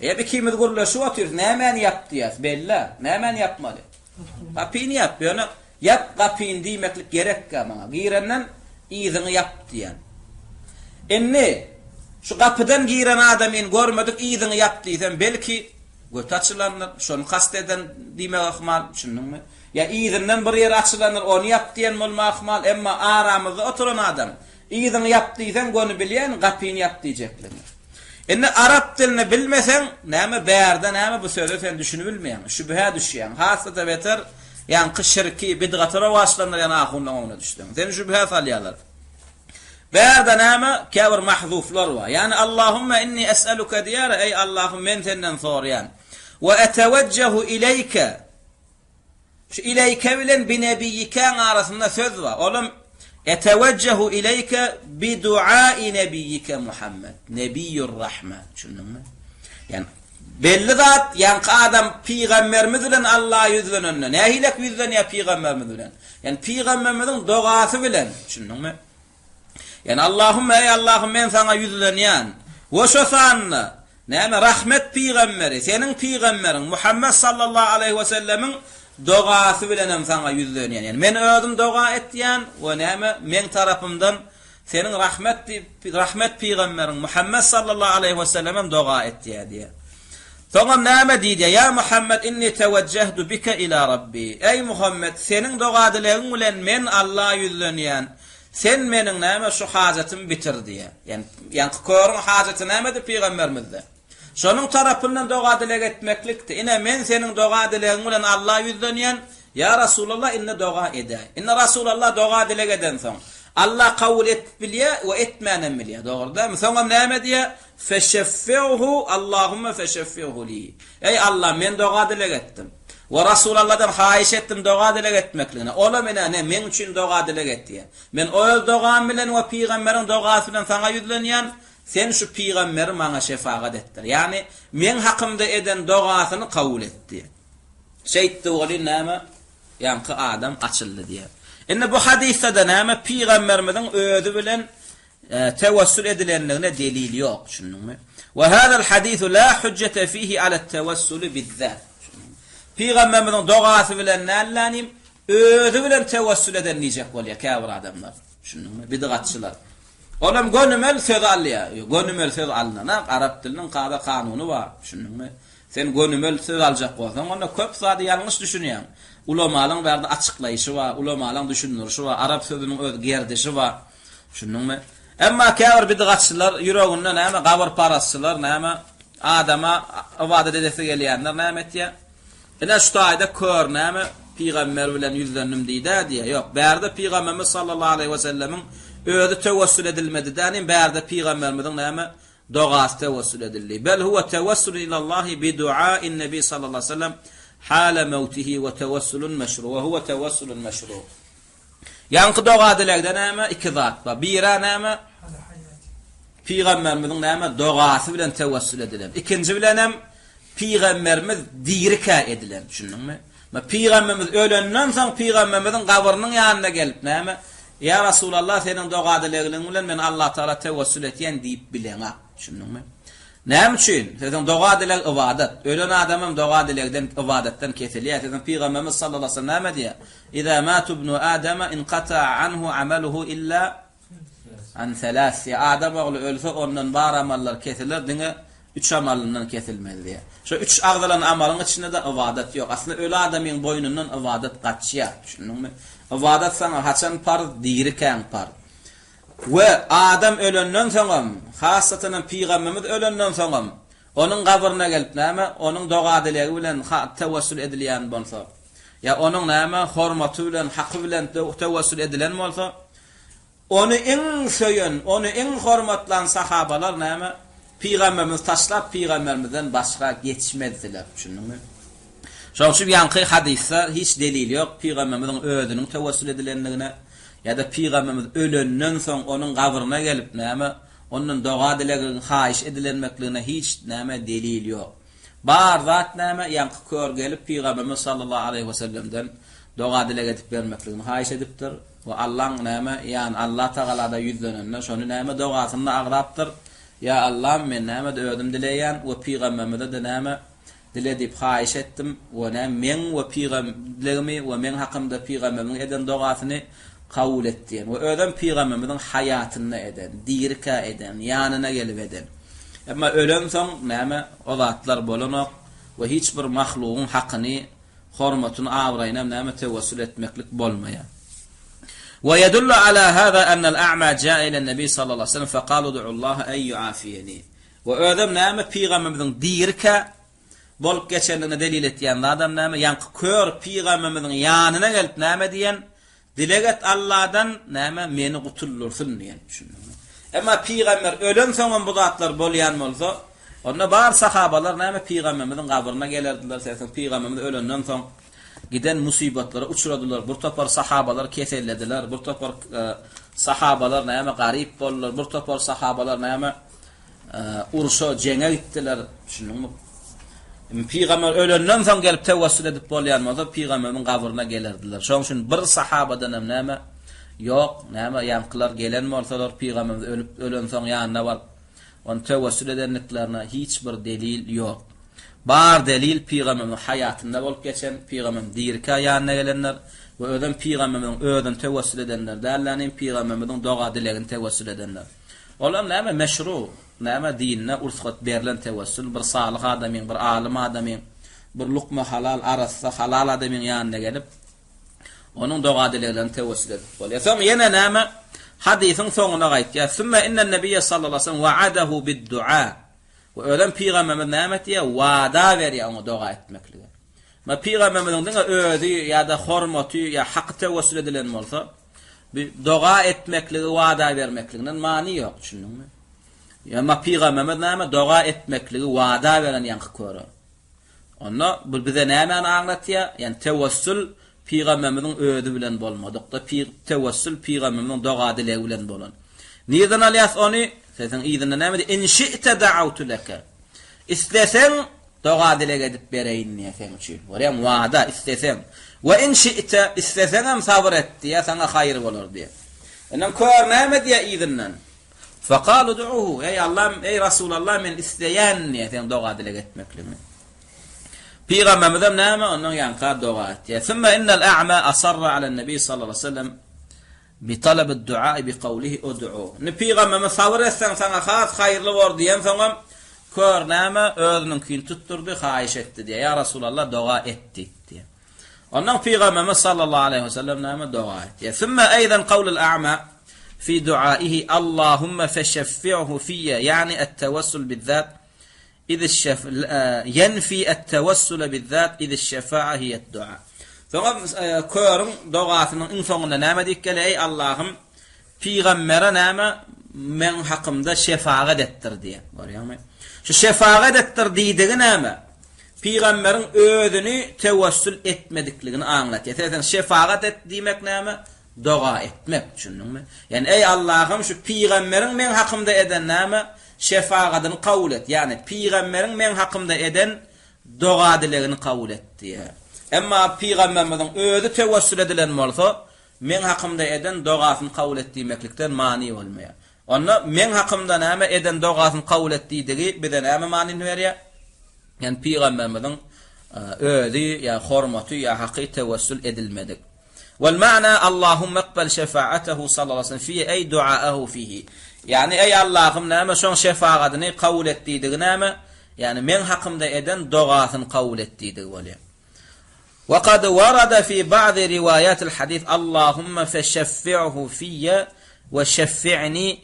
Eýýäm ikimiz gürleşip otyrys, nämäni ýap diýýäs, bellä, nämäni ýapmaly? Gapyny ýap, ýöne ýap gapyny diýmeklik gerekkä maňa. Girenden yzyňy ýap diýýän. Indi şu gapydan giren adamyny görmedik yzyňy ýap diýsem, belki göti açylandyr, şony kast eden diýmek ahmal, düşündiňmi? Ýa yzyndan bir ýeri açylandyr, ony ýap diýen bolmak ahmal, emma aramyzda oturan adam Yzyňy ýap diýseň, göni bilýän, gapyny ýap diýjekligini. Indi arap dilini bilmeseň, näme bärde näme bu söze sen düşünibilmeýäň, şübhä düşýäň. Has-da beter ýaňky şirki, bidgaty rowaçlandyrýan ahunlaryň öňüne düşseň, seni şübhä salýarlar. Bärde näme käbir mahzuflar bar. Ýagny Allahumma inni es'eluke diýýär, eý Allahym men senden soraýan. We etewejjehu ileýke Şu ileýke bilen binebiýikäň arasynda söz bar. Olam Etewejjehu ileýke bi duai nebiýike Muhammed. Nebiýur rahme. Düşündiňmi? Ýani belli zat, ýaňky adam pygamberimiz bilen Allaha ýüzlenende, nähilek ýüzlenýär pygamberimiz bilen? Ýani pygamberimiziň dogasy bilen, düşündiňmi? Ýani Allahumma eý Allahym men saňa ýüzlenýän we şo sanda näme rahmet pygamberi seniň pygamberiň Muhammet sallallahu aleýhi we sellemiň dogasy bilenem saňa ýüzlenýän. Ýani men özüm doga etýän we näme meň tarapymdan seniň rahmet rahmet pygamberiň Muhammet sallallahu aleýhi we sellemem doga etýär diýýär. Soňam näme diýdi? Ýa Muhammet inni tewejjehtu bike ila Rabbi. Eý Muhammet, seniň doga-dilegiň bilen men Alla ýüzlenýän. Sen meniň näme şu hajatymy bitir diýýär. Ýani ýaňky körüň hajaty nämedi pygamberimizde? Şonuň tarapyndan doga-dileg etmeklikdi. Ine men seniň doga-dilegiň bilen Alla ýüzlenýän. Ýa Rasulallah indi doga edäý. Indi Rasulallah doga-dileg edensoň, Alla kabul edip bilýär we etmänem bilýär. Dogry dälmi? Soňam näme diýýär? Feşeffe'hu Allahümme feşeffe'hu li. Eý Allah, men doga-dileg etdim. We Rasulalladan haýyş etdim doga-dileg etmekligine. Olam ine, ne, meň üçin doga-dileg et diýýär. Men öz dogam bilen we pygamberiň dogasy bilen saňa ýüzlenýän, sen şu pygamberi maňa şefagat etdir. Ýagny, meň hakymda eden dogasyny kabul et diýýär. Şeýtdi welin näme? Ýaňky adam açyldy diýýär. Indi bu hadysda-da näme? Pygamberimiziň özi bilen tewessül edilenligine delil ýok, düşündiňmi? We hazal hadisu la hujjete fihi alet tewessuli bizzat. Pygamberimiziň dogasy bilen dällänim, özi bilen tewessül eden diýjek bolýar käbir adamlar. Düşündiňmi? Bidgatçylar. Olam gönümel söz alýar. Gönümel söz alynana arap diliniň kada kanuny bar. Düşündiňmi? Sen gönümel söz aljak bolsaň, onda köp zady ýalňyş düşünýäň. Ulamalaň bärde açyklaýşy bar, ulamalaň düşündirişi bar, arap sözüniň öz gerdişi bar. Düşündiňmi? Emma käbir bidgatçylar ýüreginde näme gabyrparazçylar näme adama ybadat edesi gelýänler näme etýär? Ine şu taýda kör näme pygamber bilen ýüzlendim diýdä diýýär. Ýok, bärde pygamberimiz sallallahu aleýhi we sellemiň özi tewessül edilmedi dänim, bärde pygamberimiziň näme dogasy tewessül edildi. Bel huwe tewessulun ilallahi bi duain nebi sallallahu aleýhi we sellem hala mewtihi we tewessulun meşru we huwe tewessulun meşru. Ýaňky doga-dilegde näme? Iki zat bar. Biri näme? Pygamberimiziň näme? Dogasy bilen tewessül edilen. Ikinji bilenem pygamberimiz dirikä edilen. Düşündiňmi? Pygamberimiz ölenden soň pygamberimiziň gabrynyň ýanyna gelip näme? Ýa Rasulallah seniň doga-dilegliň bilen men Allah Tagala tewessül etýän diýip bileňak. Düşündiňmi? Näme üçin? Siziň doga-dileg ybadat. Ölen adamam doga-dilegden, ybadatdan kesilýär. Siziň pygamberimiz sallallahu aleyhi ve sellem näme diýýär? Iza mata ibnu Adama inqata'a anhu amaluhu illa an selas. Diýýär. Adam ogly ölse ondan bar amallar kesiler, diňe üç amalyndan kesilmez diýýär. Şo üç agzalan amalyň içinde-de ybadat ýok. Aslynda öli adamyň boýnundan ybadat gaçýar. Düşündiňmi? Ybadat saňa haçan parz? Dirikäň parz. We adam ölenden soňam, hassatanam pygamberimiz ölenden soňam, Onuň gabryna gelip näme, onuň doga-dilegi bilen tewessül edilýän bolsa, ýa onuň näme, hormaty bilen, haky bilen tewessül edilen bolsa, ony iň söýen, ony iň hormatlan sahabalar näme, Pygamberimizi taşlap, Pygamberimizden başga geçmezdiler. Düşündiňmi? Şonuň üçin ýaňky hadysda hiç delil ýok, Pygamberimiziň özüniň tewessül edilendigine ýa-da Pygamberimiz ölenden soň onuň gabryna gelip näme, Ondan doga-dilegiň haýyş edilenmekligine hiç näme delil ýok. Bar zat näme, ýaňky kör gelip Pygamberimiz sallallahu aleýhi wesellemden doga-dileg edip bermekligini haýyş edipdir we Allaň näme, ýany Allah Tagalada ýüzlenende şony näme dogasynda agzapdyr, Ýa Allam men näme-de özüm dileýän we Pygamberimize-de näme Dile diýip haýyş etdim we näme meň we pygam dilegimi we meň hakymda pygamberimiziň eden dogasyny kabul et diýen we özem pygamberimiziň haýatynda eden, dirikä eden, ýanyna gelip eden. Emma ölensoň näme o zatlar bolanok we hiç bir mahlugyň hakyny, hormatyny, abraýynam näme tewessül etmeklik bolmaýar. Ve yedullu ala hâzâ ennel a'mâ câe ilen nebi sallallahu aleyhi ve sellem fekâlu du'ullâhe en yu'âfiyeni. We özem näme pygamberimiziň dirikä bolup geçendigine delil etýän zadam näme? Ýaňky kör pygamberimiziň ýanyna gelip näme diýen? Dileg et Alladan näme meni gutuldyrsyn diýen. Düşündiňmi? Emma pygamber ölensoňam bu zatlar bolýan bolsa, onda bar sahabalar näme pygamberimiziň gabryna gelerdiler, sebäbi pygamberimiz ölenden soň giden musybatlara uçradylar, bir topar sahabalar kesellediler, bir topar sahabalar näme garyp boldular, bir topar sahabalar näme urşa, jeňe gitdiler. Düşündiňmi? Pygamber ölenden soň gelip tewessül edip bolýan bolsa, pygamberiň gabryna gelerdiler. Şonuň üçin bir sahabadan hem näme ýok, näme ýaňkylar gelen bolsalar, pygamberimiz ölüp ölensoň ýanyna baryp, ony tewessül edendiklerine hiç bir delil ýok. Bar delil pygamberimiziň haýatynda bolup geçen, pygamberimiz dirikä ýanyna gelenler we özem pygamberimiziň özüni tewessül edenler däl, ýagny pygamberimiziň doga-dilegini tewessül edenler. Olam näme meşru, näme dinde ursgat berlen tewessül, bir salyh adamyň, bir alym adamyň, bir lukma halal, arassa, halal adamyň ýanyna gelip, onuň doga-dileglerini tewessül edip bolýar. Soň ýene näme? Hadysyň soňuna gaýtýar. Sümme innen nebiyye sallallahu aleyhi ve sellem wa'adahu bid-dua. We özem pygamberimiz näme etýär? Wada berýär oňa doga etmeklige. Ma pygamberimiziň diňe özi ýa-da hormaty ýa haky tewessül edilen bolsa, bu doga etmekligi wada bermekliginden many ýok, düşündiňmi? Emma pygamberimiz näme doga etmekligi wada beren ýaňky köre. Onda bu bize nämäni aňlatýar? Ýani tewessül pygamberimiziň özi bilen bolmadyk-da, tewessül pygamberimiziň doga-dilegi bilen bolan. Nirden alýas ony? Sesiň yzynda näme diýýär? In şi'te da'awtu leke. Isleseň Doga-dileg edip bereýin diýýär seň üçin. Görýäňmi, wada, isleseň. We in şi'te, isleseňem sabyr et diýýär, saňa haýyr bolar diýýär. Ondan kör näme diýýär yzyndan? Fekal ud'uhu, eý Allam, eý Rasulallah men isleýän diýýär seň doga-dileg etmekligiňi. Pygamberimizem näme, ondan ýaňka doga etýär. Sümme innel a'ma asarra alen-nebi sallallahu aleýhi we sellem Bi talabid duai bi kawlihi ud'u. Indi pygamberimiz sabyr etseň saňa has haýyrly bor diýensoňam kör näme özüniňkini tutdurdy, haýyş etdi diýýär. Ýa Resulallah doga et diýip diýýär. Ondan pygamberimiz sallallahu aleýhi we sellem näme doga etýär. Sümme eýden kawlul a'ma fi duaihi Allahumma feşeffi'hu fiyye ýa'ni et-tewessul bizzat Ýenfi et-tewessule bizzat iziş-şefa'a hiýed-dua. Soňam körüň dogasynyň iň soňunda näme diýip gelýär? Eý Allahym, pygambere näme meň hakymda şefagat etdir diýýär. Görýäňmi? Şu şefagat etdir diýdigi näme? Pygamberiň özüni tewessül etmedikligini aňlatýar. Sebäbi şefagat et diýmek näme? Doga etmek, düşündiňmi? Ýagny, eý Allahym, şu pygamberiň meň hakymda eden näme? Şefagadyny kabul et. Ýagny, pygamberiň meň hakymda eden doga-dilegini kabul et diýýär. Emma pygamberimiziň özi tewessül edilen bolsa, meň hakymda eden dogasyny kabul et diýmeklikden many bolmaýar. Onda meň hakymda näme eden dogasyny kabul et diýdigi bize näme manyny berýär? Ýagny, pygamberimiziň özi ýa hormaty ýa haky tewessül edilmedik. Wal ma'na Allahumma iqbal şefa'atehu sallallahu aleyhi ve sellem fihi eý duaehu fihi. Ýagny eý Allahym näme şoň şefagadyny kabul et diýdigi näme? Ýagny meň hakymda eden dogasyny kabul et diýdigi bolýar. Wa kad warada fi ba'di riwayatil hadis Allahumma feşeffi'hu fiyye we şeffi'ni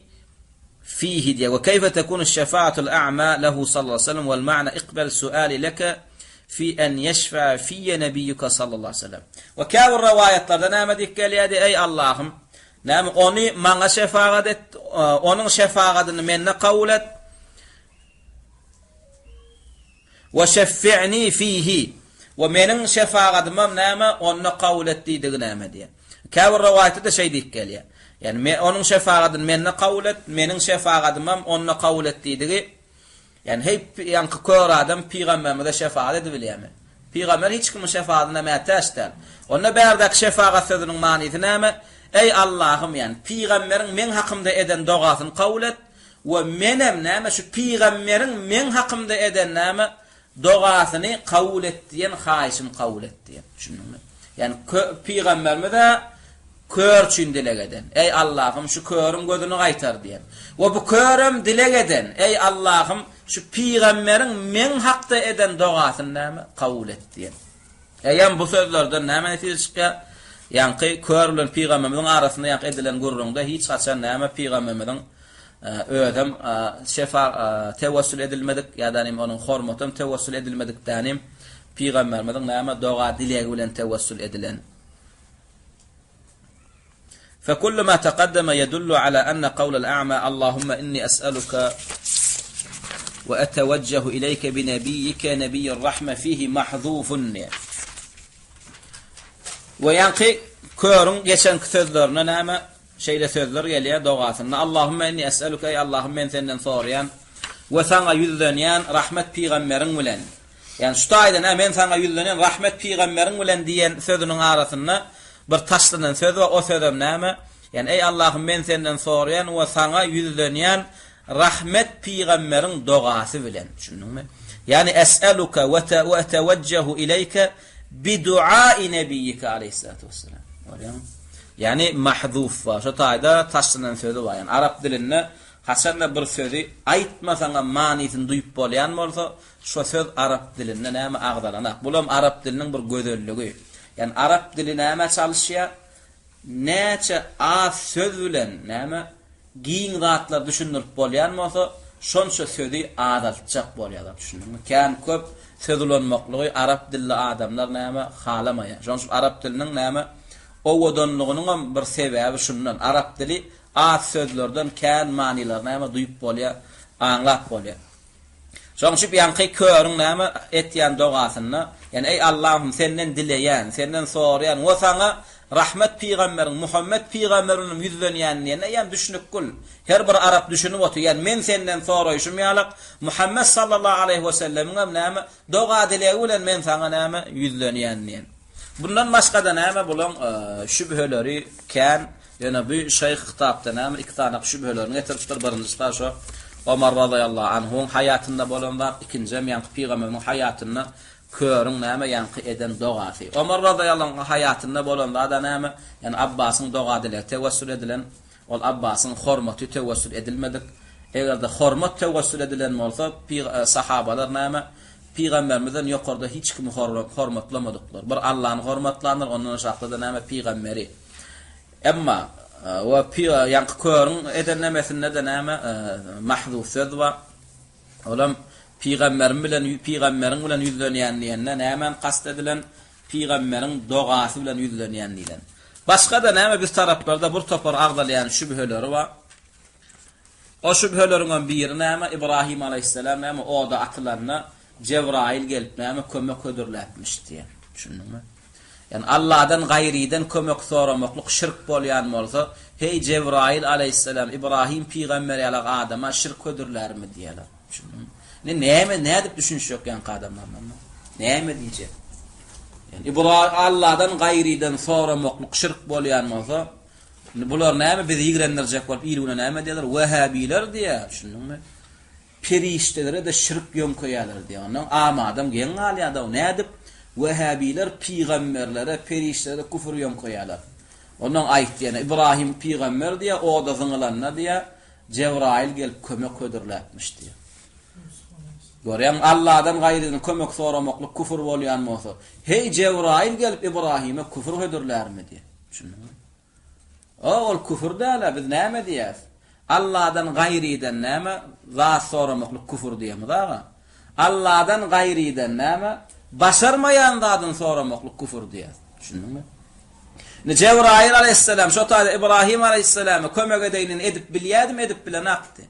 fihi diýýär. We keýfe tekunu şefaatul a'ma lehu sallallahu aleyhi ve sellem wal ma'na iqbel suali leke fi en ýeşfe'e fiyye nebiýuke sallallahu aleyhi ve sellem. We käbir rowaýatlarda näme diýip gelýärdi? Eý Allahym, näme ony maňa şefagat et, onuň şefagadyny mende kabul et. We şeffi'ni fihi. We meniň şefagadymam näme, onda kabul et diýdigi näme diýýär. Käbir rowaýatda-da şeý diýip gelýär. Ýagny me onuň şefagadyny mende kabul et, meniň şefagadymam onda kabul et diýdigi, ýagny heý ýaňky kör adam pygamberimize şefagat edibilýärmi? Pygamber hiç kimiň şefagadyna mätäç däl. Onda bärdäki şefagat sözüniň manysy näme? Eý Allahym, ýagny pygamberiň meň hakymda eden dogasyny kabul et, We menem näme şu pygamberiň meň hakymda eden näme dogasyny kabul et diýen haýyşymy kabul et diýen. Düşündiňmi? Ýani pygamberimiz-ä kör üçin dileg eden. Eý Allahym şu körüň gözüni gaýtar diýen. We bu körem dileg eden. Eý Allahym şu pygamberiň meň hakda eden dogasyny näme kabul et diýen. Eýýäm bu sözlerden näme netije çykýar? Ýaňky kör bilen pygamberimiziň arasynda ýaňky edilen gürrüňde hiç haçan näme pygamberimiziň. Özem şefa tewessül edilmedik ýa-da nim onuň hormatam tewessül edilmedik dänim pygamberimiziň näme doga dilegi bilen tewessül edilen. Fekullu ma taqaddama yedullu ala enne kawlel a'ma Allahumma inni es'eluke we etewejjehu ileyke bi nebiyyike nebiyyir rahme fihi mahzufun. We ýaňky körüň geçenki sözlerine näme Şeýle sözler gelýär dogasynda, Allahümme inni es'eluke, eý Allahym men senden soraýan we saňa ýüzlenýän rahmet pygamberiň bilen. Ýagny şu taýdan, ä men saňa ýüzlenýän rahmet pygamberiň bilen diýen sözüniň arasynda bir taşlanan söz bar, o sözem näme? Ýagny eý Allahym men senden soraýan we saňa ýüzlenýän rahmet pygamberiň dogasy bilen. Düşündiňmi? Ýagny es'eluke we etewejjehu ileýke Bi duai nebiýike aleýhissalatu wessalam. Görýäňmi? Ýagny mahzuf bar. Şo taýda taşlanan sözi bar. Ýagny arap dilinde haçanda bir sözi aýtmasaňam manysyny duýup bolýan bolsa, şo söz arap dilinde näme agzalanak. Bulam arap diliniň bir gözelligi. Ýagny arap dili nämä çalyşýar? Näçe az söz bilen näme giň zatlar düşündirip bolýan bolsa, şonça sözi azaltjak bolýarlar, düşündiňmi? Kän köp söz ulanmaklygy arap dilli adamlar näme halamaýar. Şonuň üçin arap diliniň näme owadanlygynyňam bir sebäbi şundan. Arap dili az sözlerden kän manylary näme duýup bolýar, aňlap bolýar. Şoň üçin ýaňky körüň näme etýän dogasynda, ýagny eý Allahym senden dileýän, senden soraýan we saňa rahmet pygamberiň Muhammet pygamber bilen ýüzlenýän diýende eýýäm düşnükgül. Her bir arap düşünip otyr. Ýagny men senden soraýşym ýalak Muhammet sallallahu aleýhi we sellemiňem näme doga-dilegi bilen men saňa näme ýüzlenýän diýen. Bundan başga-da näme bulaň şübheleri kän. Ýöne bu şeýh kitapda näme iki sany şübhelerini getiripdir. Birinjisi şo Omar razyýallahu anhuň haýatynda bolan zat, ikinjiem ýaňky pygamberimiziň haýatynda körüň näme ýaňky eden dogasy. Omar razyýallahu anhuň haýatynda bolan zada näme? Ýani Abbasyň doga-dilegi tewessül edilen, ol Abbasyň hormaty tewessül edilmedik. Eger-de hormat tewessül edilen bolsa, sahabalar näme? Pygamberimizden ýokarda hiç kimi hormatlamadyklar. Bir Allany hormatlandyr, ondan aşakda-da näme? Pygamberi. Emma, we pi, ýaňky körüň eden nemesinde-de näme, mahzuf söz bar. Olam pygamberim bilen, pygamberiň bilen ýüzlenýän diýende nämäni kast edilen? Pygamberiň dogasy bilen ýüzlenýän diýlen. Başga-da näme biz taraplarda bir topar agzalýan şübheleri bar. O şübheleriňem biri näme, Ibrahim alaýhyssalam näme oda atylanda Jebraýyl gelip näme kömek hödürläpmiş diýen. Düşündiňmi? Ýagny Alladan gaýrydan kömek soramaklyk şirk bolýan bolsa, heý Jebraýyl alaýhyssalam Ibrahim pygamber ýalak adama şirk hödürlärmi diýýärler. Düşündiňmi? Indi näme nädip düşünişjek ýaňky adamlar muny? Näme diýjek? Ýagny Ibrahim Alladan gaýrydan soramaklyk şirk bolýan bolsa, indi bular näme bizi ýigrendirjek bolup il-güne näme diýerler? Wehhabiler diýýär, düşündiňmi? Perişdelere-de şirk ýöňkeýärler diýýär. Ondan am adam geň galýar-da, nädip wehhabiler pygamberlere, perişdelere küfür ýöňkeýärler. Ondan aýtdy ýene, Ibrahim pygamber diýýär, oda zyňylanda diýýär, Jebraýyl gelip kömek hödürläpmiş diýýär. Görýäňmi, Alladan gaýrydan kömek soramaklyk küfür bolýan bolsa, heý Jebraýyl gelip Ibrahime küfür hödürlärmi diýýär. Düşündiňmi? O, ol küfür däl-ä, biz näme diýýäs? Alladan gaýrydan näme, zat soramaklyk küfür diýemiz, aga. Alladan gaýrydan näme, başarmaýan zadyny soramaklyk küfür diýýäs. Düşündiňmi? Indi Jebraýyl aleýhissalam şo taýda Ibrahim aleýhissalama kömek edeýin edip bilýädimi, edip bilenakdy.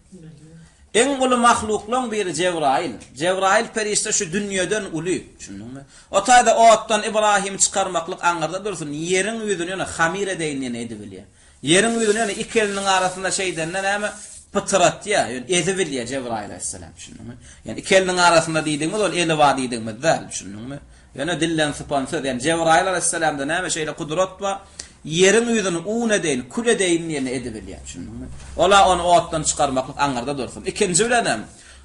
Iň uly mahluklaň biri Jebraýyl. Jebraýyl perişde şu dünýeden uly. Düşündiňmi? O taýda otdan Ybrahymy çykarmaklyk aňyrda dursun, ýeriň ýüzüni ýöne hamyr edeýin diýeni edibilýär. Ýeriň ýüzüni ýöne iki eliniň arasynda şeýdende näme, pytratýar, ýöne ezibilýär Jebraýyl aleýhissalam, düşündiňmi? Ýöne iki eliniň arasynda diýdigimiz ol eli bar diýdigimiz däl, düşündiňmi? Ýöne dilden sypan söz, ýöne Jebraýyl aleýhissalamda näme şeýle gudrat bar, ýeriň ýüzüni un edeýin, kül edeýin diýeni edibilýär, düşündiňmi? Ol-a ony otdan çykarmaklyk aňyrda dursun. Ikinji bilenem,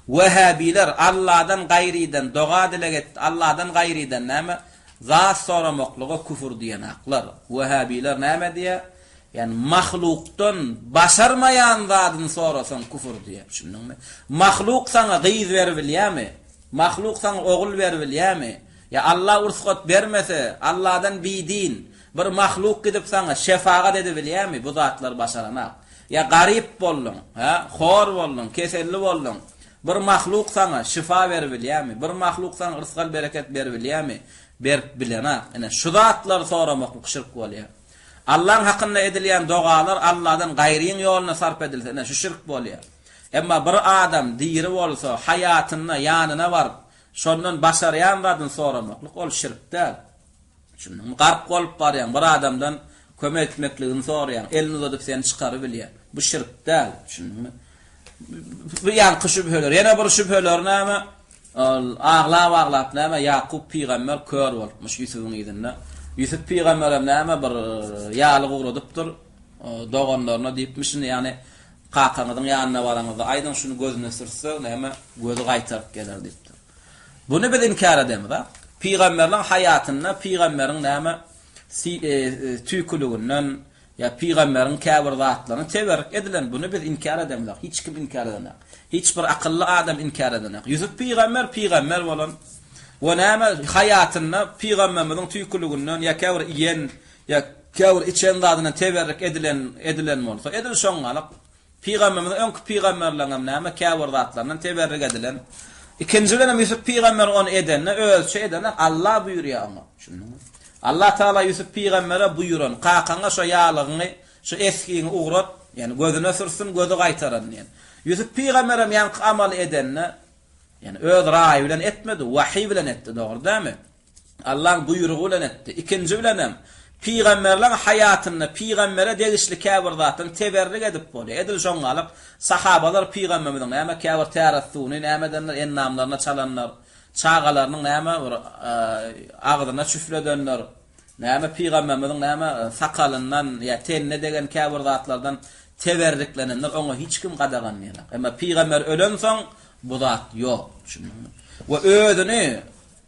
Wehhabiler Alladan gaýrydan doga-dileg et, Alladan gaýrydan näme, zat soramaklyga küfür diýenaklar. Wehhabiler näme diýýär? Ýagny mahlukdan başarmaýan zadyny sorasaň küfür diýýär. Düşündiňmi? Mahluk saňa gyz beribilýärmi? Mahluk saňa ogul beribilýärmi? Ýa Alla ursgat bermese, Alladan bidin, bir mahluk gidip saňa şefagat edibilýärmi? Bu zatlary başaranak. Ýa garyp bolduň, hä, hor bolduň, keselli bolduň. Bir mahluk saňa şyfa beribilýärmi? Bir mahluk saňa yrsgal-bereket beribilýärmi? Berip bilenak. Ine, şu zatlary soramaklyk şirk bolýar. Allaň hakynda edilýän dogalar Alladan gaýryň ýoluna sarp edilse, ine, şu şirk bolýar. Emma bir adam diri bolsa, haýatynda ýanyna baryp, şondan başarýan zadyny soramaklyk, ol şirk däl. Düşündiňmi? Gark bolup barýaň, bir adamdan kömek etmekligini soraýaň, elini uzadyp seni çykarybilýär. Bu şirk däl, düşündiňmi? Bu ýaňky şübheler. Ýene bir şübheleri näme? Ol aglap-aglap näme Ýakup pygamber kör bolupmyş Ýusubyň yzynda. Ýusup pygamberem näme bir ýalyk ugradypdyr doganlaryna diýipmişin, ýagny kakaňyzyň ýanyna baraňyzda aýdyň şuny gözüne sürtse näme gözi gaýtaryp geler diýipdir. Buny biz inkär edemizok. Pygamberliň haýatynda pygamberiň näme tüýküliginden ýa pygamberiň käbir zatlaryny teberrik edilen, buny biz inkär edemizok. Hiç kim inkär edenok. Hiç bir akylly adam inkär edenok. Ýusup pygamber pygamber bolan we näme haýatynda pygamberimiziň tüýküliginden ýa käbir iýen ýa käbir içen zadyndan teberrik edilen edilen bolsa, edil şoňňalyk Pygamberimiziň öňki pygamberleriňem näme käbir zatlaryndan teberrik edilen. Ikinji bilenem Ýusup pygamber ony edende özüçe edende Alla buýurýar oňa. Düşündiňmi? Allah Tagala Ýusup pygambere buýuran, kakaňa şo ýalygyňy, şo esgiňi ugrat, ýagny gözüne sürsün, gözi gaýtaran diýen. Ýusup pygamberem ýaňky amaly edende, ýagny öz raýy bilen etmedi, wahyý bilen etdi, dogry dälmi? Allaň buýrugy bilen etdi. Ikinji bilenem, pygamberleň haýatynda pygambere degişli käbir zatdan teberrik edip bolýar. Edil şoňňalyk sahabalar pygamberimiziň näme käbir täret suwuny näme edenler, endamlaryna çalanlar, çagalarynyň näme bir agzyna çüfledenler, näme pygamberimiziň näme sakalyndan ýa tenine degen käbir zatlardan teberriklenenler oňa hiç kim gadagan diýenok. Emma pygamber ölensoň bu zat ýok. Düşündiňmi? We özüni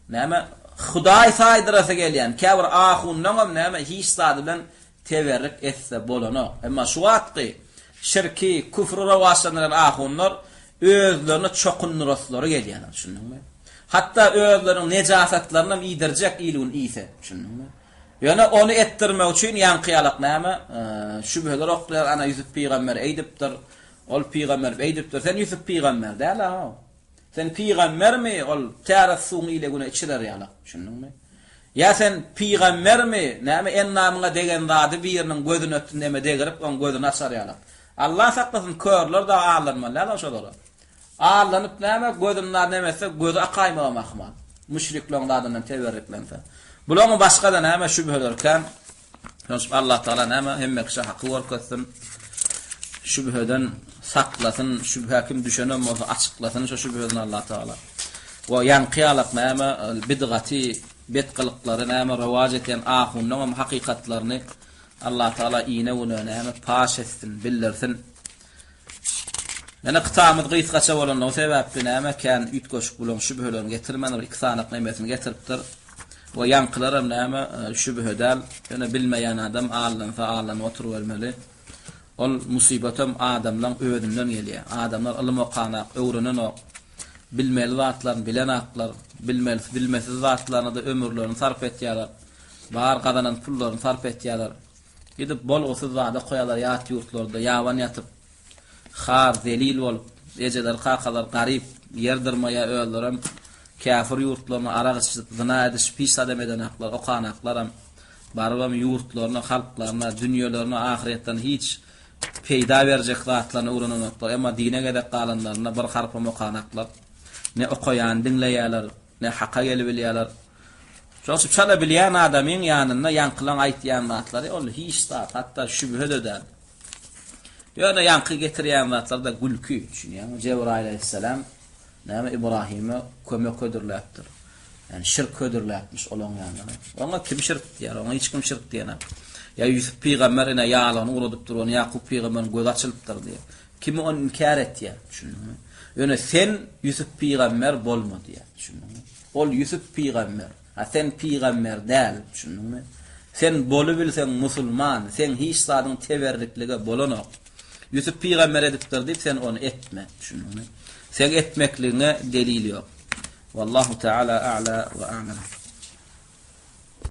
Näme, Hudaý saýdyrasy gelýän käbir ahunlaňam näme hiç zady bilen teberrik etse bolanok. Emma şu wagtky şirki, küfri rowaçlandyran ahunlar özlerini çokunduraslary gelýärler, düşündiňmi? Hatda özleriniň nejasatlarynam iýdirjek il-gün iýse, düşündiňmi? Ýöne ony etdirmek üçin ýaňky ýalak näme, şübheler oklaýar, ana Ýusup pygamber eýdipdir, ol pygamber beýdipdir. Sen Ýusup pygamber däl-a. Sen pygambermi, ol täret suwuňy ile güne içirer ýalak, düşündiňmi? Ýa sen pygambermi, näme endamyňa degen zady biriniň gözüne neme degirip, oň gözüni açar ýalak. Allah saklasyn, körler dagy aldanmaly däl şolara. Aldanyp näme, gözüni zat neme etse, gözi akaýmagam ahmal. Müşrikleriň zadyndan teberriklense. Bularyň başga-da näme şübheleri kän. Şonuň üçin Allah Tagala näme hemme kişä haky görkezsin. Şübheden saklasyn, şübhä kim düşenem bolsa açyklasyn şo şübhesini Allah Tagala. We ýaňky ýalak näme bidgaty, bet gylyklary näme rowaç etýän ahunlaň hem hakykatlaryny Allah Tagala ine güne näme paş etsin, bildirsin. Ýöne kitabymyz gysgaça bolanlygy sebäpli näme kän üýtgeşik bulaň şübhelerini getirmändir, iki sanak nemesini getiripdir. We ýaňkylaram näme şübhe däl, ýöne bilmeýän adam aldansa aldanyp oturybermeli. Ol musybatam adamlaň özünden gelýär. Adamlar ylym okanak, öwrenenok. Bilmeli zatlaryny bilenaklar, bilmelisi bilmesiz zatlaryna-da ömürlerini sarp etýärler. Bar gazanan pullaryny sarp etýärler. Gidip bolgusyz zada koýarlar ýat ýurtlarda ýaban ýatyp har zelil bolup ejeleri kakalary garyp ýer dyrmaýa özlerem käfir ýurtlaryna arak içişip zyna edişip hiç zadam edenaklar okanaklaram barybam ýurtlaryna halklaryna dünýelerine ahyretlerine hiç peýda berjek zatlaryny öwrenenoklar emma dine gezek galanlarynda bir harpam okanaklar ne okaýany diňleýäler ne haka gelibilýäler Şoň üçin çala bilýän adamyň ýanynda ýaňkylaň aýtýan zatlary ol hiç zat, hatda şübhe-de däl. Ýöne ýaňky getirýän zatlary-da gülki, düşünýäňmi? Jebraýyl aleýhissalam näme Ybraýyma kömek hödürläpdir. Ýagny şirk hödürläpmiş olaň ýanyna. Oňa kim şirk diýer? Oňa hiç kim şirk diýenok. Ýa Ýusup pygamber ine ýalygyny ugradypdyr, ony Ýakup pygamberiň gözi açylypdyr diýýär. Kimi ony inkär etýär, düşündiňmi? Ýöne sen Ýusup pygamber bolma diýýär, düşündiňmi? Ol Ýusup pygamber, a sen pygamber däl, düşündiňmi? Sen bolubilseň musulman, seň hiç zadyň teberriklige bolanok. Ýusup pygamber edipdir diýip sen ony etme, düşündiňmi? Seň etmekligiňe delil ýok. Wallahu taala a'la we a'lam.